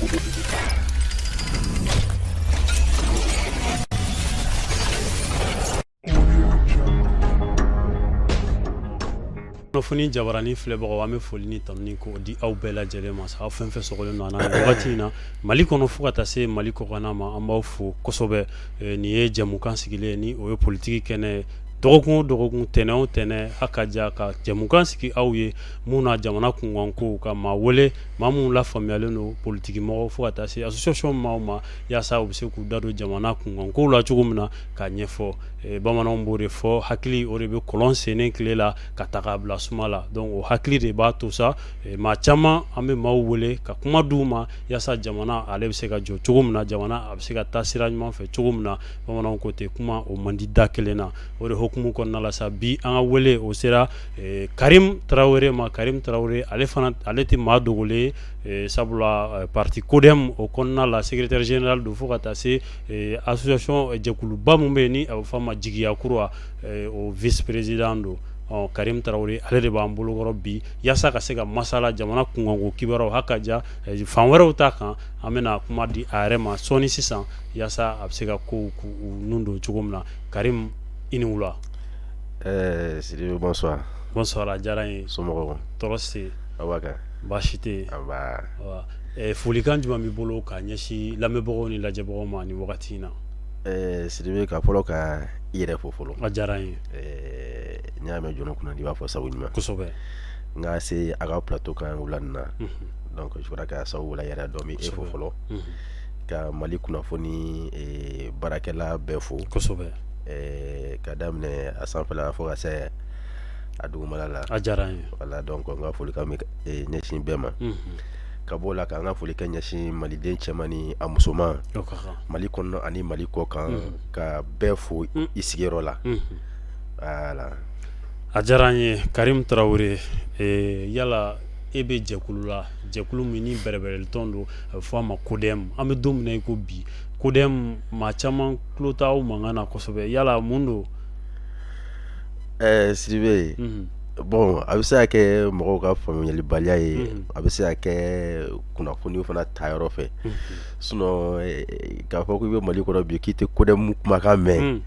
Kunnafoni jabaranin filɛbagaw, an bɛ foli ni tanuni k'o di aw bɛɛ lajɛlen ma sa. Aw fɛn fɛn sɔgɔlen don an na nin wagati in na Mali kɔnɔ fo ka taa se Mali kɔkanna ma, an b'aw fo kosɛbɛ. Nin ye jɛmukan sigilen ni o ye politiki kɛnɛ ye. Dɔgɔkun o dɔgɔkun, tɛnɛn o tɛnɛn, a ka ja ka jɛmukan sigi aw ye mun na jamana kunkanko ka maa wele, maa minnu lafaamuyalen don, politiki mɔgɔw fo ka taa se association maaw ma, yaasa u bɛ se k'u da don jamana kunkankow la cogo min na k'a ɲɛfɔ. Bamananw b'o de fɔ, hakili o de bɛ kɔlɔn sennen tile la ka ta bila suma la. Donc o hakili de b'a to sa maa caman, an bɛ maaw wele ka kuma d'u ma yaasa jamana ale bɛ se ka jɔ cogo min na, jamana a bɛ se ka taa sira ɲuman fɛ cogo min na. Bamananw ko ten, kuma o man di da kelen na. O de hukumu kɔnɔna la sa, bi an ka wele o sera Karim Tarawele ma. Karim Tarawele, ale fana, ale tɛ maa dogolen ye, sabula parti CODEM o kɔnɔna la, secrétaire général don, fo ka taa se association jɛkuluba min bɛ yen ni a bɛ fɔ a ma Jigiya Kura, o vice président don. Karim Tarawele, ale de b'an bolokɔrɔ bi yaasa ka se ka masala jamana kunkanko kibaruyaw ha ka ja fan wɛrɛw ta kan. An bɛna kuma di a yɛrɛ ma sɔɔni sisan yaasa a bɛ se ka kow k'u nun don cogo min na. Karim, i ni wula. Sidibe, bonsoir. Bonsoir, a diyara n ye. Somɔgɔw? Tɔɔrɔ si tɛ yen. Aw Baasi tɛ yen. Nba. Folikan jumɛn b'i bolo ka ɲɛsin lamɛnbagaw ni lajɛbagaw ma nin wagati in na? Sidibe, ka fɔlɔ ka i yɛrɛ fo fɔlɔ. A diyara n ye. N'i y'a mɛn jɔn kunnandi, i b'a fɔ sabu ɲuman. Kosɛbɛ. N ka se a ka plateau kan wula nin na, donc je crois que a sababu la yɛrɛ dɔn bɛ e fo fɔlɔ, ka Mali kunnafoni baarakɛla bɛɛ fo. Kosɛbɛ. Ka daminɛ a sanfɛla fo ka se a dugumala la. A diyara n ye. Voilà, donc n ka folikan bɛ ɲɛsin bɛɛ ma. Ka bɔ o la, k'an ka foli kɛ ɲɛsin maliden cɛman ni a musoman, Mali kɔnɔ ani Mali kɔ kan, ka bɛɛ fo i sigiyɔrɔ la. Voilà. A diyara n ye, Karim Tarawele. Yala e bɛ jɛkulu la, jɛkulu min ni bɛrɛbɛrɛlitɔn don, a bɛ fɔ a ma CODEM. An bɛ don min na i ko bi, CODEM, maa caman tulo t'aw mankan na kosɛbɛ. Yala mun don? Sidibe, bon, a bɛ se ka kɛ mɔgɔw ka faamuyalibaliya ye, a bɛ se ka kɛ kunnafoni fana ta yɔrɔ fɛ. Sinon k'a fɔ k'i bɛ Mali kɔnɔ bi k'i tɛ CODEM kumakan mɛn,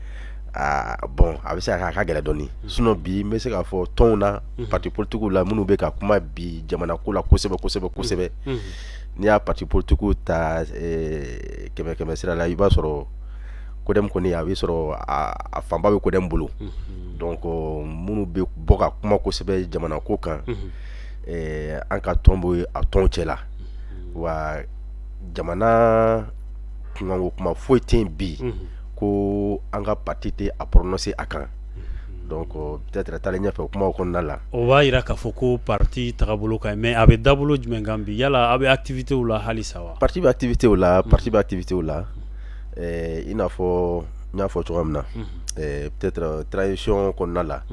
bon, a bɛ se ka kɛ a ka gɛlɛn dɔɔnin. Sinon bi n bɛ se k'a fɔ tɔnw na, parti politiques la, minnu bɛ ka kuma bi jamana ko la kosɛbɛ kosɛbɛ kosɛbɛ, n'i y'a parti politiques ta kɛmɛ kɛmɛ sira la, i b'a sɔrɔ CODEM kɔni, a bɛ sɔrɔ a fanba bɛ CODEM bolo. Donc minnu bɛ bɔ ka kuma kosɛbɛ jamana ko kan, an ka tɔn bɛ a tɔn cɛ la. Wa jamana kunkanko kuma foyi tɛ yen bi ko an ka parti tɛ a prononcer a kan. Donc peut-être taalen ɲɛfɛ, o kumaw kɔnɔna la. O b'a jira k'a fɔ ko parti tagabolo ka ɲi. Mais a bɛ dabolo jumɛn kan bi? Yala a bɛ activités la halisa wa? Parti bɛ activités la, parti bɛ activités la. I n'a fɔ n y'a fɔ cogoya min na, peut-être transition kɔnɔna la,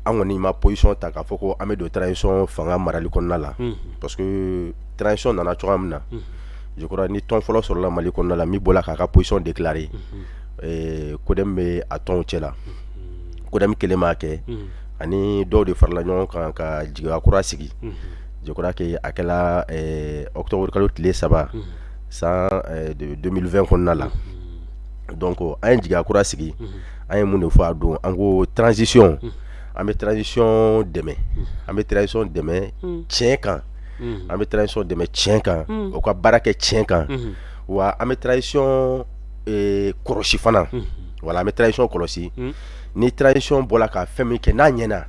an kɔni ma position ta k'a fɔ ko an bɛ don transition fanga marali kɔnɔna la, parce que transition nana cogoya min na, je crois ni tɔn fɔlɔ sɔrɔla Mali kɔnɔna la min bɔra k'a ka position déclarer, CODEM bɛ a tɔnw cɛ la. CODEM kelen m'a kɛ, ani dɔw de farala ɲɔgɔn kan ka jigiya kura sigi. Je crois que a kɛla octobre kalo tile 3 san 2020 kɔnɔna la. Donc an ye jigiya kura sigi. An ye mun de fɔ a don? An ko transition, an bɛ transition dɛmɛ, an bɛ transition dɛmɛ tiɲɛ kan, an bɛ transition dɛmɛ tiɲɛ kan, o ka baara kɛ tiɲɛ kan. Wa an bɛ transition kɔlɔsi fana. Voilà, an bɛ transition kɔlɔsi. Ni transition bɔra ka fɛn min kɛ n'a ɲɛna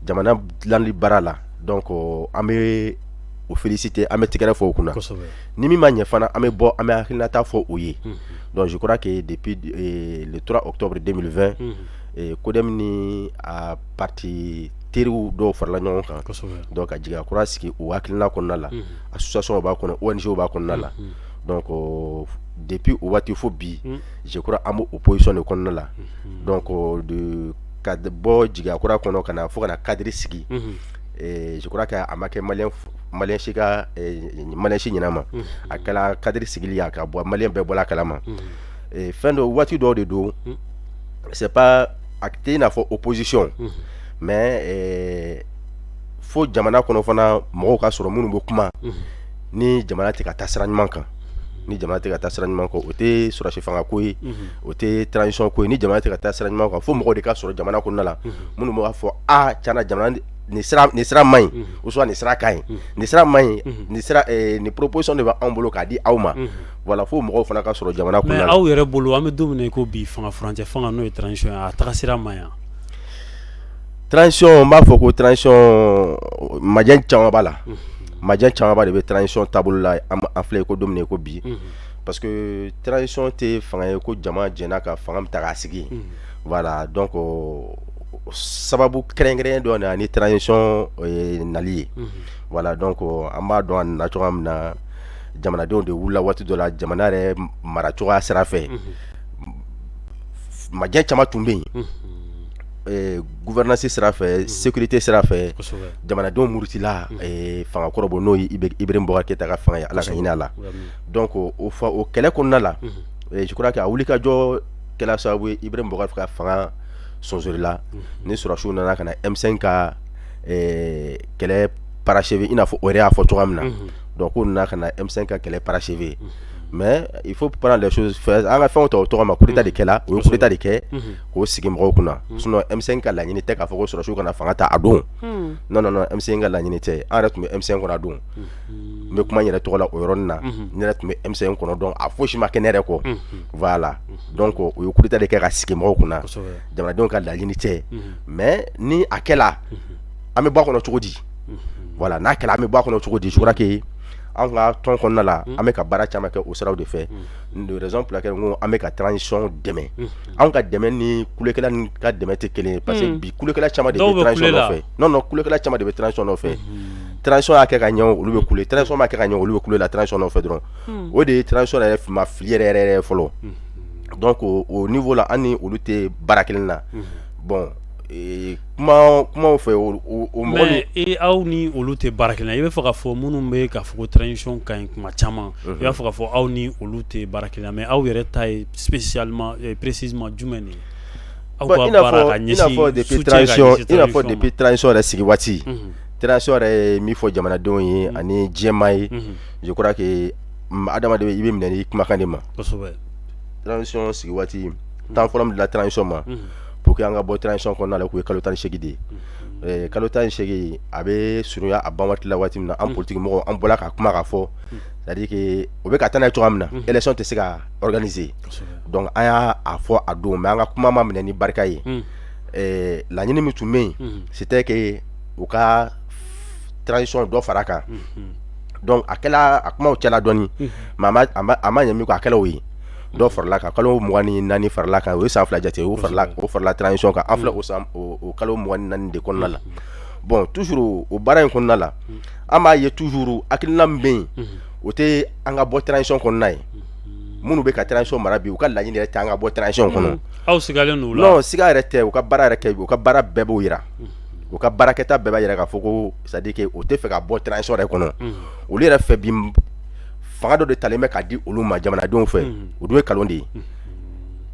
jamana dilanli baara la, donc an bɛ o féliciter, an bɛ tɛgɛrɛ fɔ o kunna. Ni min ma ɲɛ fana, an bɛ bɔ, an bɛ hakilinata fɔ o ye. Donc je crois que depuis le 3 octobre 2020, CODEM ni a parti teriw dɔw farala ɲɔgɔn kan, donc ka jigiya kura sigi o hakilina kɔnɔna la. Association b'a kɔnɔ, ONG b'a kɔnɔna la. Donc depuis o waati fo bi, je crois an b'o position de kɔnɔna la. Donc de ka bɔ jigiya kura kɔnɔ ka na fo ka na cadre sigi, je crois que a ma kɛ malien si ka malien si ɲɛna ma. A kɛla cadre sigili ye ka bɔ, malien bɛɛ bɔra a kalama. Fɛn dɔ, waati dɔw de don, c'est pas a tɛ i n'a fɔ opposition, mais fo jamana kɔnɔ fana mɔgɔw ka sɔrɔ minnu bɛ kuma. Ni jamana tɛ ka taa sira ɲuman kan, ni jamana tɛ ka taa sira ɲuman kan, o tɛ sɔrɔdasi fanga ko ye, o tɛ transition ko ye. Ni jamana tɛ ka taa sira ɲuman kan, fo mɔgɔ de ka sɔrɔ jamana kɔnɔna la minnu b'a fɔ a tiɲɛna, jamana nin sira man ɲi, ou soit nin sira ka ɲi, nin sira man ɲi, nin sira, nin proposition de bɛ anw bolo k'a di aw ma. Voilà, fo mɔgɔw fana ka sɔrɔ jamana kɔnɔna la. Mais aw yɛrɛ bolo, an bɛ don min na i ko bi, fanga furancɛ fanga, n'o ye transition ye, a taga sira man ɲi? Transition, n b'a fɔ ko transition, majɛ caman b'a la. Majɛ camanba de bɛ transition taabolo la an filɛ ko don min na i ko bi, parce que transition tɛ fanga ye ko jama jɛnna ka fanga min ta k'a sigi. Voilà, donc sababu kɛrɛnkɛrɛnnen dɔ nana ni transition nali ye. Voilà, donc an b'a dɔn a nana cogoya min na, jamanadenw de wulila waati dɔ la, jamana yɛrɛ mara cogoya sira fɛ, majɛ caman tun bɛ yen, gouvernance sira fɛ, sécurité sira fɛ, jamanadenw murutila fanga kɔrɔ bɔ, n'o ye Ibrahim Boubacar Keïta ka fanga ye, Ala ka hinɛ a la. Donc o fa o kɛlɛ kɔnɔna la, je crois que a wulikajɔ kɛla sababu ye Ibrahim Boubacar ka fanga sonsorila, ni sɔrɔdasiw nana ka na M5 ka kɛlɛ parachever, i n'a fɔ o yɛrɛ y'a fɔ cogoya min na. Donc k'u nana ka na M5 ka kɛlɛ parachever, mais il faut prendre les choses, an ka fɛnw ta o tɔgɔ ma, coup d'état de kɛla, o ye coup d'état de kɛ k'o sigi mɔgɔw kunna. Sinon M5 ka laɲini tɛ k'a fɔ ko sɔrɔdasiw kana fanga ta a don. Non, non, non, M5 ka laɲini tɛ. An yɛrɛ tun bɛ M5 kɔnɔ a don, n bɛ kuma n yɛrɛ tɔgɔ la o yɔrɔnin na, ne yɛrɛ tun bɛ M5 kɔnɔ, donc a fosi ma kɛ ne yɛrɛ kɔ. Voilà, donc o ye coup d'état de kɛ ka sigi mɔgɔw kunna, jamanadenw ka laɲini tɛ. Mais ni a kɛla, an bɛ bɔ a kɔnɔ cogo di? Voilà, n'a kɛla, an bɛ bɔ a kɔnɔ cogo di? Je crois que an ka tɔn kɔnɔna la, an bɛ ka baara caman kɛ o siraw de fɛ, de raison pour laquelle n ko an bɛ ka transition dɛmɛ. Anw ka dɛmɛ ni kulekɛla ni ka dɛmɛ tɛ kelen ye, parce que bi kulekɛla caman de bɛ transition nɔfɛ. Non, non, kulekɛla caman de bɛ transition nɔfɛ. Transition y'a kɛ ka ɲɛ, olu bɛ kule. Transition ma kɛ ka ɲɛ, olu bɛ kule la transition nɔfɛ dɔrɔn. O de ye transition yɛrɛ ma fili yɛrɛ yɛrɛ yɛrɛ fɔlɔ. Donc o niveau la, an ni olu tɛ baara kelen na. Bon, kuma kumaw fɛ, o mɔgɔ Mais e, aw ni olu tɛ baara kelen na, i bɛ fɛ k'a fɔ minnu bɛ k'a fɔ ko transition ka ɲi kuma caman, i b'a fɛ k'a fɔ aw ni olu tɛ baara kelen na, mais aw yɛrɛ ta ye spécialement, précisément jumɛn de ye? Aw ka baara ka ɲɛsin depuis transition, i n'a fɔ depuis transition yɛrɛ sigi waati, transition yɛrɛ ye min fɔ jamanadenw ye ani diɲɛmaa ye, je crois que adamaden, i bɛ minɛ ni kumakan de ma. Transition sigi waati, temps fɔlɔ min dila transition ma pour que an ka bɔ transition kɔnɔna la, k'o ye kalo 18 de ye. Kalo 18, a bɛ surunya a ban waati la waati min na, an politique mɔgɔw, an bɔra ka kuma k'a fɔ, c'est à dire que o bɛ ka taa n'a ye cogoya min na, élection tɛ se ka organiser. Donc an y'a a fɔ a don, mais an ka kuma ma minɛ ni barika ye. Laɲini min tun bɛ yen, c'était que u ka transition dɔ fara a kan. Donc a kɛla, a kumaw cɛla dɔɔni, mais a ma ɲɛ min kɔ, a kɛla o ye, dɔ farala kan, kalo 24 farala kan, o ye san 2 jate, o farala transition kan. An filɛ o san o kalo 24 de kɔnɔna la. Bon, toujours o baara in kɔnɔna la, an b'a ye toujours hakilina min bɛ yen, o tɛ an ka bɔ transition kɔnɔna ye. Minnu bɛ ka transition mara bi, u ka laɲini yɛrɛ tɛ an ka bɔ transition kɔnɔ. Aw sigalen don o la? Non, siga yɛrɛ tɛ. U ka baara yɛrɛ kɛ, u ka baara bɛɛ b'o yira, u ka baarakɛta bɛɛ b'a yira k'a fɔ ko, c'est à dire que o tɛ fɛ ka bɔ transition yɛrɛ kɔnɔ. Olu yɛrɛ fɛ bi, fanga dɔ de talen bɛ k'a di olu ma jamanadenw fɛ. O dun ye nkalon de ye,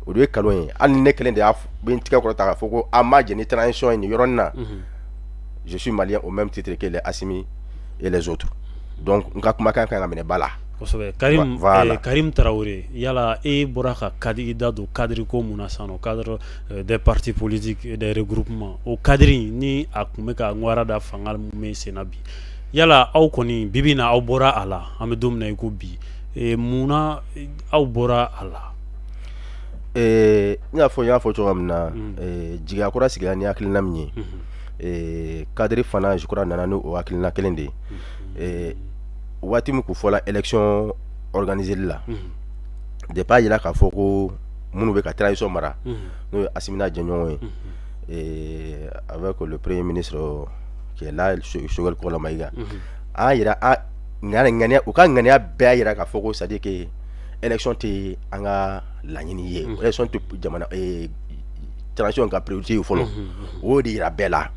o dun ye nkalon ye. Hali ni ne kelen de y'a bɛ n tigɛ kɔrɔta k'a fɔ ko an ma jɛn ni transition ye nin yɔrɔnin na, je suis malien au même titre que les Assimi et les autres, donc n ka kumakan kan ka minɛ ba la. Kosɛbɛ. Karim, Karim Tarawele, yala e bɔra ka cadre, i da don cadre ko mun na sisan nɔ, cadre des partis politiques et des regroupements, o cadre ni a tun bɛ ka ŋwara da fanga mun bɛ sen na bi, yala aw kɔni bi bi in na, aw bɔra a la, an bɛ don min na i ko bi, munna aw bɔra a la? I n'a fɔ n y'a fɔ cogoya min na, jigiya kura sigira ni hakilina min ye, cadre fana, je crois, nana ni o hakilina kelen de ye. Waati min kun fɔla élection organiseli la, depuis a yira k'a fɔ ko minnu bɛ ka transition mara, n'o ye Assimi n'a jɛɲɔgɔn ye, avec le premier ministre qui est là, Choguel Kokalla Maïga, an yira a ŋaniya, u ka ŋaniya bɛɛ y'a yira k'a fɔ ko, c'est à dire que élection tɛ an ka laɲini ye, élection tɛ jamana transition ka priorité ye fɔlɔ. O y'o de yira bɛɛ la.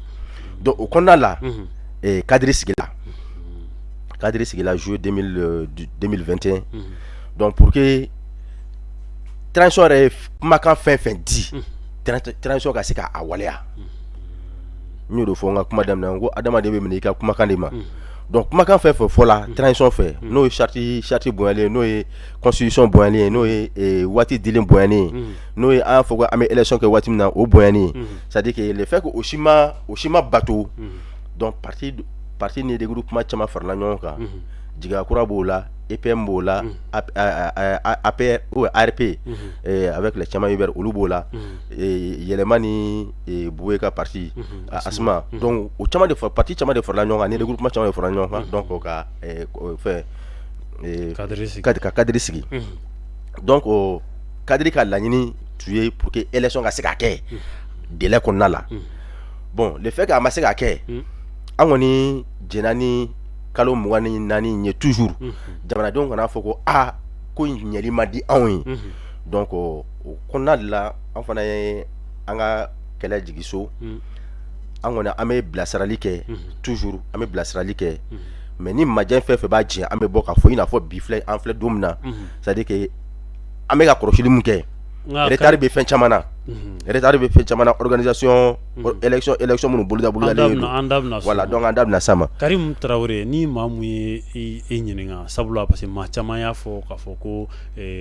Donc o kɔnɔna la, cadre sigila, cadre sigila juillet 2021. Donc pour que transition yɛrɛ ye kumakan fɛn fɛn di, transition ka se k'a waleya. N y'o de fɔ n ka kuma daminɛ, n ko adamaden bɛ minɛ i ka kumakan de ma. Donc kumakan fɛn fɛn fɔla transition fɛ, n'o ye charte bonyalen ye, n'o ye constitution bonyalen ye, n'o ye waati dilen bonyalen ye, n'o ye an y'a fɔ ko an bɛ élection kɛ waati min na, o bonyalen ye, c'est à dire que le fait que o si ma bato, donc parti ni regroupement caman farala ɲɔgɔn kan. Jigiya kura b'o la, EPM b'o la, APR ou ARP avec les Caman Hubert, olu b'o la, Yɛlɛma ni Buye ka parti Asma. Donc o caman de parti caman de farala ɲɔgɔn kan ni regroupement caman de farala ɲɔgɔn kan, donc ka fɛn ka cadre sigi. Donc o cadre ka laɲini tun ye pour que élection ka se ka kɛ délai kɔnɔna la. Bon, le fait que a ma se ka kɛ, an kɔni jɛnna ni kalo 24 ye toujours, jamanadenw kana fɔ ko aa, ko in ɲɛli ma di anw ye. Donc o kɔnɔna de la, an fana ye an ka kɛlɛ jigin so. An kɔni, an bɛ bilasirali kɛ toujours, an bɛ bilasirali kɛ, mais ni majɛ fɛn fɛn b'a jɛ, an bɛ bɔ k'a fɔ. I n'a fɔ bi filɛ, an filɛ don min na, c'est à dire que an bɛ ka kɔlɔsili min kɛ, retard bɛ fɛn caman na, retard bɛ fɛn caman na, organisation élection minnu bolodalen don. Voilà, donc an da bɛna s'a ma. Karim Tarawele, ni maa mun ye i ɲininka, sabula parce que maa caman y'a fɔ k'a fɔ ko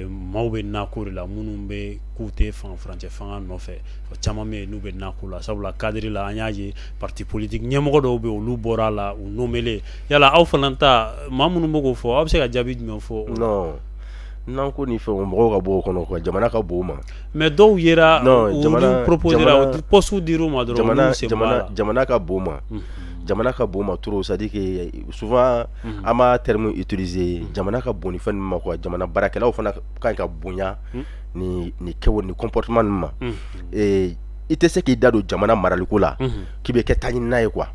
maaw bɛ nako de la, minnu bɛ k'u tɛ fanga furancɛ fanga nɔfɛ, caman bɛ yen n'u bɛ nako la, sabula cadre la, an y'a ye parti politique ɲɛmɔgɔ dɔw bɛ yen, olu bɔra a la, u nommé. Yala aw fana ta, maa minnu bɛ k'o fɔ, aw bɛ se ka jaabi jumɛn fɔ? Non, n'an ko nin fɛn, mɔgɔw ka bɔ o kɔnɔ quoi, jamana ka bon o ma. Mais dɔw yera, non, jamana proposé la, poste dir'u ma dɔrɔn. Jamana jamana jamana ka bon ma, jamana ka bon ma trop. C'est à dire que souvent an b'a terme utiliser, jamana ka bon ni fɛn ninnu ma quoi. Jamana baarakɛlaw fana ka ɲi ka bonya ni kɛwale ni comportement ninnu ma. I tɛ se k'i da don jamana maraliko la k'i bɛ kɛ taɲinina ye quoi.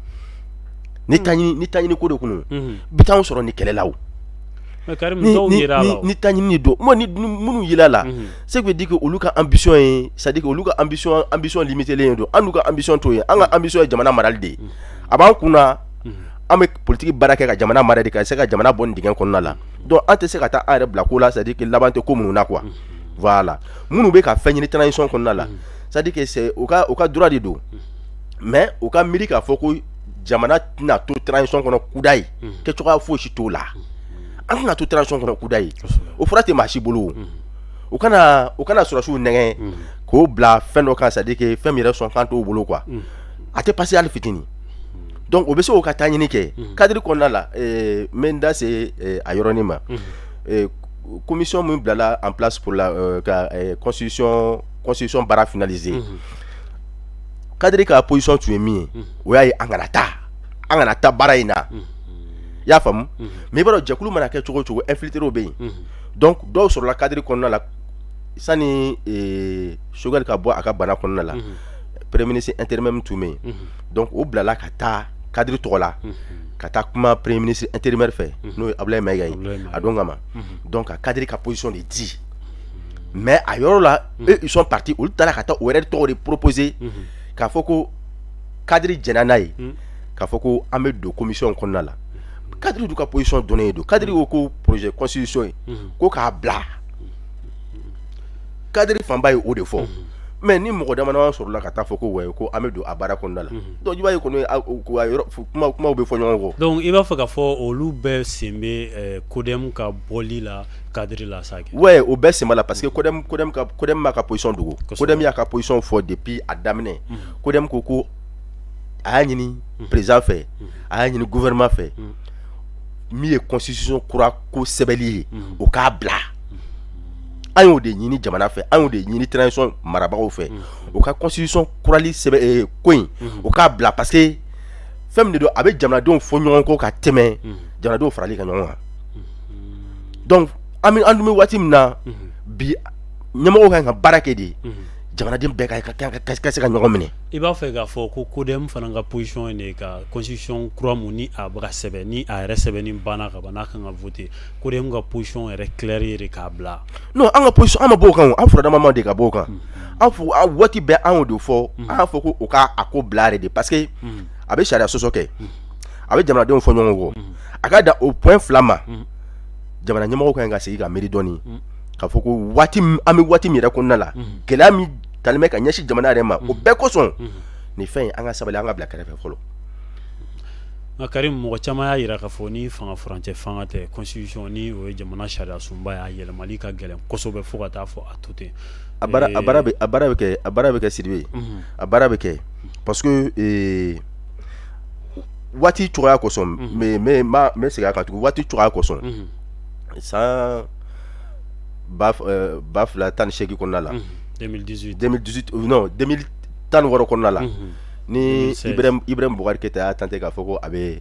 Ni taɲini ko de kun, bi t'anw sɔrɔ ni kɛlɛ la o. Ni taɲini don, ni minnu yela la, ce qui veut dire que olu ka ambition ye, c'est à dire que olu ka ambition limitée don. An n'u ka ambition t'o ye. An ka ambition ye jamana marali de ye. A b'an kunna, an bɛ politique baara kɛ ka jamana mara de, ka se ka jamana bɔ nin dingɛ kɔnɔna la. Donc an tɛ se ka taa an yɛrɛ bila ko la, c'est à dire que laban tɛ ko minnu na quoi. Voilà, minnu bɛ ka fɛn ɲini transition kɔnɔna la, c'est à dire que c'est u ka droit de don, mais u ka miiri k'a fɔ ko jamana tɛna to transition kɔnɔ kudayi ye, kɛcogoya foyi si t'o la. An tɛna to transition kɔnɔ kudayi ye, o fura tɛ maa si bolo. U kana sɔrɔdasiw nɛgɛn k'o bila fɛn dɔ kan, c'est à dire que fɛn min yɛrɛ sɔn kan t'o bolo quoi, a tɛ passer hali fitinin. Donc o bɛ se k'o ka taa ɲini kɛ cadre kɔnɔna la. N bɛ n da se a yɔrɔnin ma. Commission min bilala en place pour la ka constitution baara finaliser, cadre ka position tun ye min ye, o y'a ye an kana taa baara in na, i y'a faamu. Mais i b'a dɔn, jɛkulu mana kɛ cogo o cogo, infiltré bɛ yen. Donc dɔw sɔrɔla cadre kɔnɔna la sani Choguel ka bɔ a ka bana kɔnɔna la, premier ministre intérimaire min tun bɛ yen, donc o bilala ka taa cadre tɔgɔ la ka taa kuma premier ministre intérimaire fɛ, n'o ye Abdoulaye Maïga ye a don kama, donc ka cadre ka position de di. Mais a yɔrɔ la, eux, ils sont partis, olu taara ka taa o yɛrɛ tɔgɔ de proposer k'a fɔ ko cadre jɛnna n'a ye, k'a fɔ ko an bɛ don commission kɔnɔna la. Cadre dun ka position dɔnnen don. Cadre ko projet constitution ye ko k'a bila, cadre fanba ye o de fɔ. Mais ni mɔgɔ dama dama sɔrɔla ka taa fɔ ko ouais, ko an bɛ don a baara kɔnɔna la, donc i b'a ye kɔni, a yɔrɔ kumaw bɛ fɔ ɲɔgɔn kɔ. Donc i b'a fɛ ka fɔ olu bɛɛ sen bɛ CODEM ka bɔli la cadre la sa kɛ? Ouais, o bɛɛ sen b'a la, parce que CODEM m'a ka position dogo. CODEM y'a ka position fɔ depuis a daminɛ. CODEM ko a y'a ɲini président fɛ, a y'a ɲini gouvernement fɛ, min ye constitution kura ko sɛbɛnli ye, o k'a bila. An y'o de ɲini jamana fɛ, an y'o de ɲini transition marabagaw fɛ, u ka constitution kurali sɛbɛn ko in, o k'a bila, parce que fɛn min de don, a bɛ jamanadenw fɔ ɲɔgɔn kɔ ka tɛmɛ jamanadenw farali kan ɲɔgɔn kan. Donc an dun bɛ waati min na bi, ɲɛmɔgɔw kan ka baara kɛ de, jamanaden bɛɛ ka se ka ɲɔgɔn minɛ. I b'a fɛ k'a fɔ ko CODEM fana ka position ye de ka constitution kura mun ni a bɛ ka sɛbɛn, ni a yɛrɛ sɛbɛnni banna ka ban, n'a kan ka voter, CODEM ka position yɛrɛ claire ye de k'a bila? Non, an ka position, an ma bɔ o kan o, an furadama ma de ka bɔ o kan. An fɔ waati bɛɛ, an y'o de fɔ, an y'a fɔ ko o ka a ko bila yɛrɛ de, parce que a bɛ sariya sɔsɔ kɛ, a bɛ jamanadenw fɔ ɲɔgɔn kɔ. A ka dan o point fila ma, jamana ɲɛmɔgɔw kan ka segin ka miiri dɔɔni k'a fɔ ko waati an bɛ waati min yɛrɛ kɔnɔna la, gɛlɛya min talen bɛ ka ɲɛsin jamana yɛrɛ ma, o bɛɛ kosɔn, nin fɛn in, an ka sabali, an ka bila kɛrɛfɛ fɔlɔ. Nka Karim, mɔgɔ caman y'a jira k'a fɔ ni fanga furancɛ fanga tɛ, constitution ni o ye jamana sariya sunba ye, a yɛlɛmali ka gɛlɛn kosɛbɛ fo ka taa fɔ a to ten. A baara a baara bɛ a baara bɛ kɛ a baara bɛ kɛ Sidibe, a baara bɛ kɛ parce que waati cogoya kosɔn, mais n bɛ segin a kan tugun, waati cogoya kosɔn, san 2018 kɔnɔna la, 2018. 2018, non, 2016 kɔnɔna la, ni Ibrahim Boubacar Keïta y'a tenté k'a fɔ ko a bɛ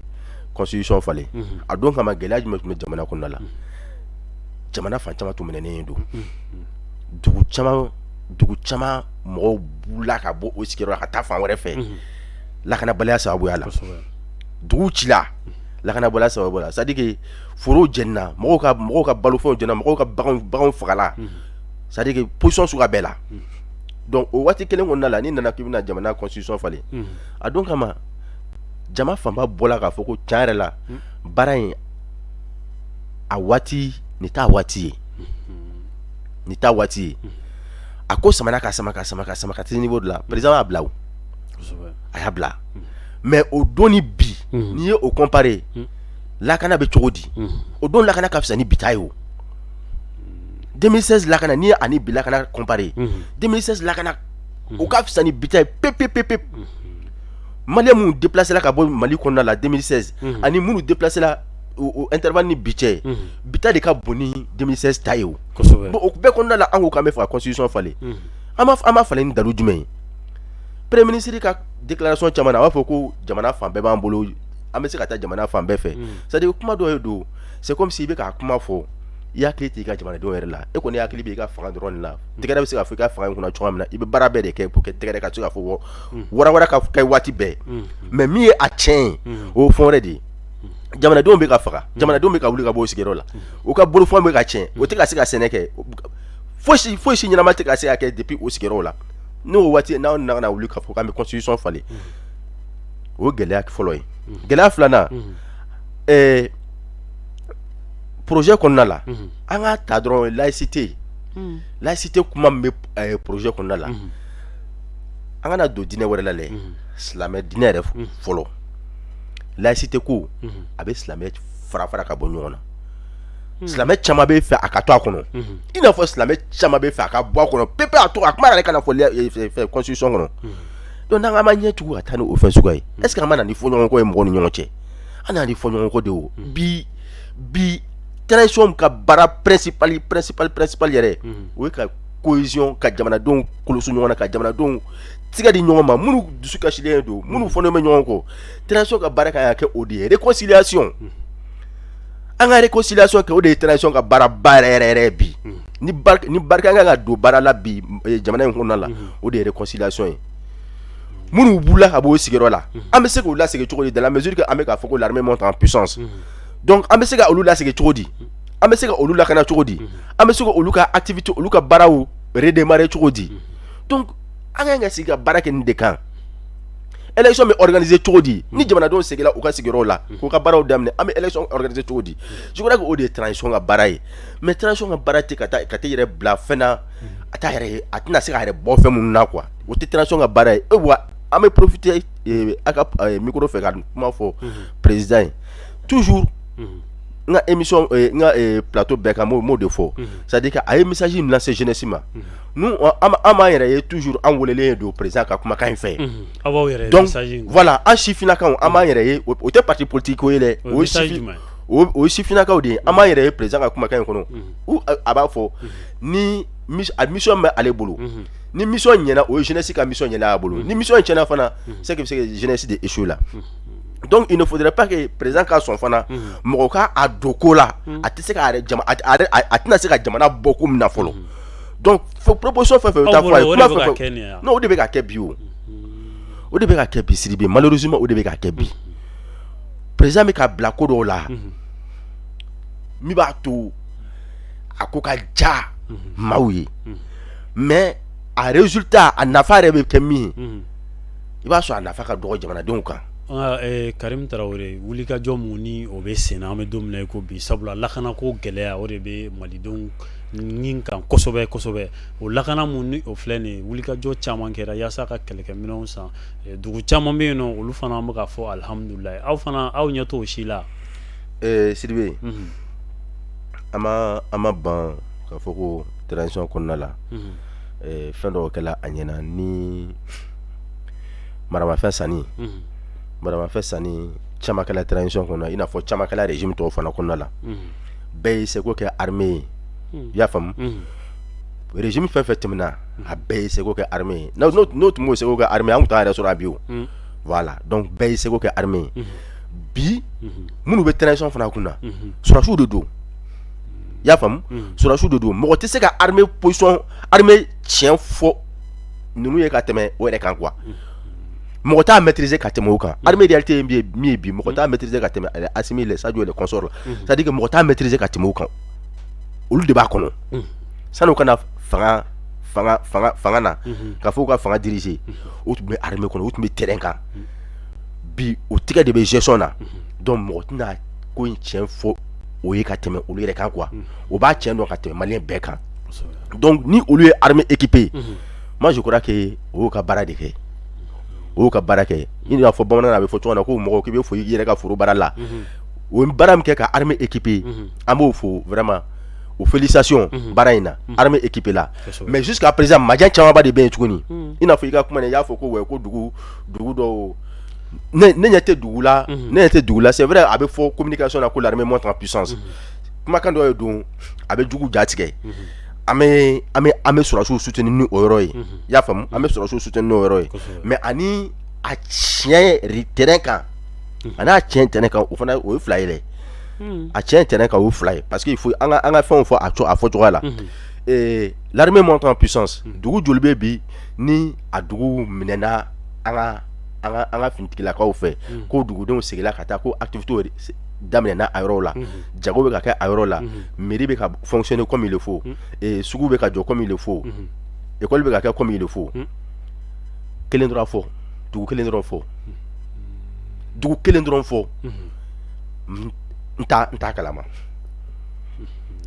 constitution falen, a don kama gɛlɛya jumɛn tun bɛ jamana kɔnɔna la? Jamana fan caman tun minɛnen don, dugu caman mɔgɔw wulila ka bɔ o sigiyɔrɔ la ka taa fan wɛrɛ fɛ lakanabaliya sababuya la. Dugu cila lakanabaliya sababu la, c'est à dire que forow jɛnina, mɔgɔw ka balofɛnw jɛnina, mɔgɔw ka baganw fagala, c'est à dire que position suguya bɛɛ la. Donc o waati kelen kɔnɔna la, n'i nana k'i bɛna jamana constitution falen, a don kama jama fanba bɔla k'a fɔ ko tiɲɛ yɛrɛ la, baara in a waati nin t'a waati ye, nin t'a waati ye. A ko samana ka sama ka sama ka sama ka se niveau dɔ la, président y'a bila, o a y'a bila. Mais o don ni bi, n'i ye o comparer, lakana bɛ cogo di? O don lakana ka fisa ni bi ta ye. O 2016 lakana, n'i ye ani bi lakana comparer, 2016 lakana o ka fisa ni bi ta ye pe pe pe pe. Malien minnu déplacé la ka bɔ Mali kɔnɔna la 2016 ani minnu déplacé la o intervalle ni bi cɛ, bi ta de ka bon ni 2016 ta ye. O bon, o bɛɛ kɔnɔna la, an ko k'an bɛ fɛ ka constitution falen, an b'a falen ni dalu jumɛn ye? Premier ministre ka déclaration caman na, a b'a fɔ ko jamana fan bɛɛ b'an bolo, an bɛ se ka taa jamana fan bɛɛ fɛ. C'est à dire, kuma dɔ ye don, c'est comme si i bɛ k'a kuma fɔ, i hakili t'i ka jamanadenw yɛrɛ la. E kɔni hakili b'i ka fanga dɔrɔn de la. Tɛgɛrɛ bɛ se ka fɔ i ka fanga in kunna cogoya min na, i bɛ baara bɛɛ de kɛ pour que tɛgɛrɛ ka se ka fɔ wara wara ka kɛ waati bɛɛ. Mais min ye a tiɲɛ ye, o ye fɛn wɛrɛ de ye. Jamanadenw bɛ ka faga, jamanadenw bɛ ka wuli ka bɔ o sigiyɔrɔ la, u ka bolofɛnw bɛ ka tiɲɛ, o tɛ ka se ka sɛnɛ kɛ, fosi fosi ɲɛnama tɛ ka se ka kɛ depuis o sigiyɔrɔw la. N'o waati n'aw nana ka na wuli k'a fɔ k'an bɛ constitution falen, o ye gɛlɛya fɔlɔ ye. Gɛlɛya filanan, projet kɔnɔna la, an k'a ta dɔrɔn, laïcité, laïcité kuma min bɛ projet kɔnɔna la, an kana don diinɛ wɛrɛ la dɛ, silamɛ diinɛ yɛrɛ fɔlɔ. Laïcité ko a bɛ silamɛ fara fara ka bɔ ɲɔgɔn na. Silamɛ caman bɛ fɛ a ka to a kɔnɔ, i n'a fɔ silamɛ caman bɛ fɛ a ka bɔ a kɔnɔ pepe, a to a kuma yɛrɛ kana fɔ constitution kɔnɔ. Donc n'an ma ɲɛ tugun ka taa ni o fɛn suguya ye, est ce que an ma na ni fɔɲɔgɔnkɔ ye mɔgɔw ni ɲɔgɔn cɛ? An nana ni fɔɲɔgɔnkɔ de. O bi transition ka baara principal principal principal yɛrɛ, o ye ka cohésion, ka jamanadenw koloso ɲɔgɔn na, ka jamanadenw tigɛ di ɲɔgɔn ma, minnu dusu kasilen don, minnu fɔlen bɛ ɲɔgɔn kɔ. Transition ka baara kan ka kɛ o de ye, réconciliation. An ka réconciliation kɛ, o de ye transition ka baara ba yɛrɛ yɛrɛ yɛrɛ bi. Ni barika kan ka don baara la bi jamana in kɔnɔna la, o de ye réconciliation ye. Minnu wulila ka bɔ o sigiyɔrɔ la, an bɛ se k'u lasegin cogo di, dans la mesure que an bɛ k'a fɔ ko l'armée monte en puissance? Donc an bɛ se ka olu lasegin cogo di? An bɛ se ka olu lakana cogo di? An bɛ se ka olu ka activité, olu ka baaraw redémarrer cogo di? Donc an kan ka sigi ka baara kɛ nin de kan. Élection bɛ organiser cogo di ni jamanadenw seginna u ka sigiyɔrɔw la k'u ka baaraw daminɛ? An bɛ élection organiser cogo di? Je crois que o de ye transition ka baara ye. Mais transition ka baara tɛ ka taa ka t'i yɛrɛ bila fɛn na, a t'a yɛrɛ ye, a tɛna se k'a yɛrɛ bɔ fɛn minnu na quoi, o tɛ transition ka baara ye. E wa an bɛ profiter a ka micro fɛ ka kuma fɔ président ye. Toujours n ka émission, n ka plateau bɛɛ kan, n b'o de fɔ, c'est à dire que a ye message min lase jeunesse ma, nous an b'an yɛrɛ ye toujours, an welelen don président ka kumakan in fɛ. Aw b'aw yɛrɛ Donc voilà, an sifinnakaw, an b'an yɛrɛ ye, o tɛ parti politique ko ye dɛ, o ye sifin, o ye sifinnakaw de ye. An b'an yɛrɛ ye président ka kumakan in kɔnɔ. A b'a fɔ ni a mission bɛ ale bolo, ni mission ɲɛna, o ye jeunesse ka mission ɲɛna a bolo. Ni mission tiɲɛna fana, c'est que bɛ se ka jeunesse de échouer la. Donc il ne faudrait pas que président ka sɔn fana mɔgɔ ka a don ko la, a tɛ se k'a yɛrɛ jama, a tɛna se ka jamana bɔ ko min na fɔlɔ. Donc proposition fɛn fɛn bɛ taa fɔ a ye, kuma fɛn fɛn, non, o de bɛ ka kɛ bi, o de bɛ ka kɛ bi, Sidibe. Malheureusement, o de bɛ ka kɛ bi. Président bɛ ka bila ko dɔw la min b'a to a ko ka ja maaw ye, mais a résultat, a nafa yɛrɛ bɛ kɛ min ye, i b'a sɔrɔ a nafa ka dɔgɔ jamanadenw kan. Karim Tarawele, wulikajɔ mun ni o bɛ sen na, an bɛ don min na i ko bi, sabula lakanako gɛlɛya, o de bɛ malidenw nin kan kosɛbɛ kosɛbɛ. O lakana mun ni o filɛ nin ye, wulikajɔ caman kɛra yaasa ka kɛlɛkɛminɛnw san. Dugu caman bɛ yen nɔ, olu fana an bɛ k'a fɔ alihamudulilayi. Aw fana, aw ɲɛ t'o si la? Sidibe, an ma ban k'a fɔ ko transition kɔnɔna la, fɛn dɔw kɛla a ɲɛna ni maramafɛn sanni. Maramafɛn sanni caman kɛla transition kɔnɔ, i n'a fɔ caman kɛla régime tɔw fana kɔnɔna la. Bɛɛ y'i seko kɛ armée ye, i y'a faamu? Régime fɛn fɛn tɛmɛna, a bɛɛ y'i seko kɛ armée ye. N'o tun m'o seko kɛ armée ye, an tun t'an yɛrɛ sɔrɔ a bi o. Voilà, donc bɛɛ y'i seko kɛ armée ye. Bi, minnu bɛ transition fana kunna, sɔrɔdasiw de don, i y'a faamu? Sɔrɔdasiw de don. Mɔgɔ tɛ se ka armée position, armée tiɲɛ fɔ ninnu ye ka tɛmɛ o yɛrɛ kan quoi. Mɔgɔ t'a maîtriser ka tɛmɛ o kan. Armée réalité ye min ye bi, mɔgɔ t'a maîtriser ka tɛmɛ Assimi, les Sadio, les consorts la. C'est à dire que mɔgɔ t'a maîtriser ka tɛmɛ o kan. Olu de b'a kɔnɔ. San'u ka na fanga na, ka fɔ u ka fanga diriger, o tun bɛ armée kɔnɔ, o tun bɛ terrain kan. Bi, o tigɛ de bɛ gestion na. Donc mɔgɔ tɛna ko in tiɲɛ fɔ o ye ka tɛmɛ olu yɛrɛ kan quoi. O b'a tiɲɛ dɔn ka tɛmɛ malien bɛɛ kan. Donc ni olu ye armée équipée, moi je crois que o y'u ka baara de kɛ, o y'u ka baara kɛ. I n'a fɔ bamanankan na, a bɛ fɔ cogo min na ko mɔgɔ k'i bɛ fo i yɛrɛ ka foro baara la. O ye baara min kɛ ka armée équipée, an b'o fo vraiment, o félicitation baara in na, armée équipée la. Mais jusqu'à présent, majɛ camanba de bɛ yen tuguni. I n'a fɔ i ka kuma na, i y'a fɔ ko ouais, ko dugu dɔw, ne ɲɛ tɛ dugu la, ne ɲɛ tɛ dugu la. C'est vrai, a bɛ fɔ communication na ko l'armée monte en puissance. Kumakan dɔ ye don, a bɛ jugu ja tigɛ. An bɛ sɔrɔdasiw soutenir ni o yɔrɔ ye, i y'a faamu? An bɛ sɔrɔdasiw soutenir n'o yɔrɔ ye, mais ani a tiɲɛ terrain kan, a n'a tiɲɛ terrain kan, o fana o ye fila ye dɛ. A tiɲɛ terrain kan, o ye fila ye, parce que il faut an ka fɛnw fɔ a fɔcogoya la. L'armée monte en puissance, dugu joli bɛ bi ni a dugu minɛna an ka finitigilakaw fɛ, ko dugudenw seginna ka taa, ko activité daminɛna a yɔrɔ la, jago bɛ ka kɛ a yɔrɔ la, mairie bɛ ka fonctionner comme il le faut, sugu bɛ ka jɔ comme il le faut, école bɛ ka kɛ comme il le faut? Kelen dɔrɔn fɔ, dugu kelen dɔrɔn fɔ, dugu kelen dɔrɔn fɔ. N t'a kalama,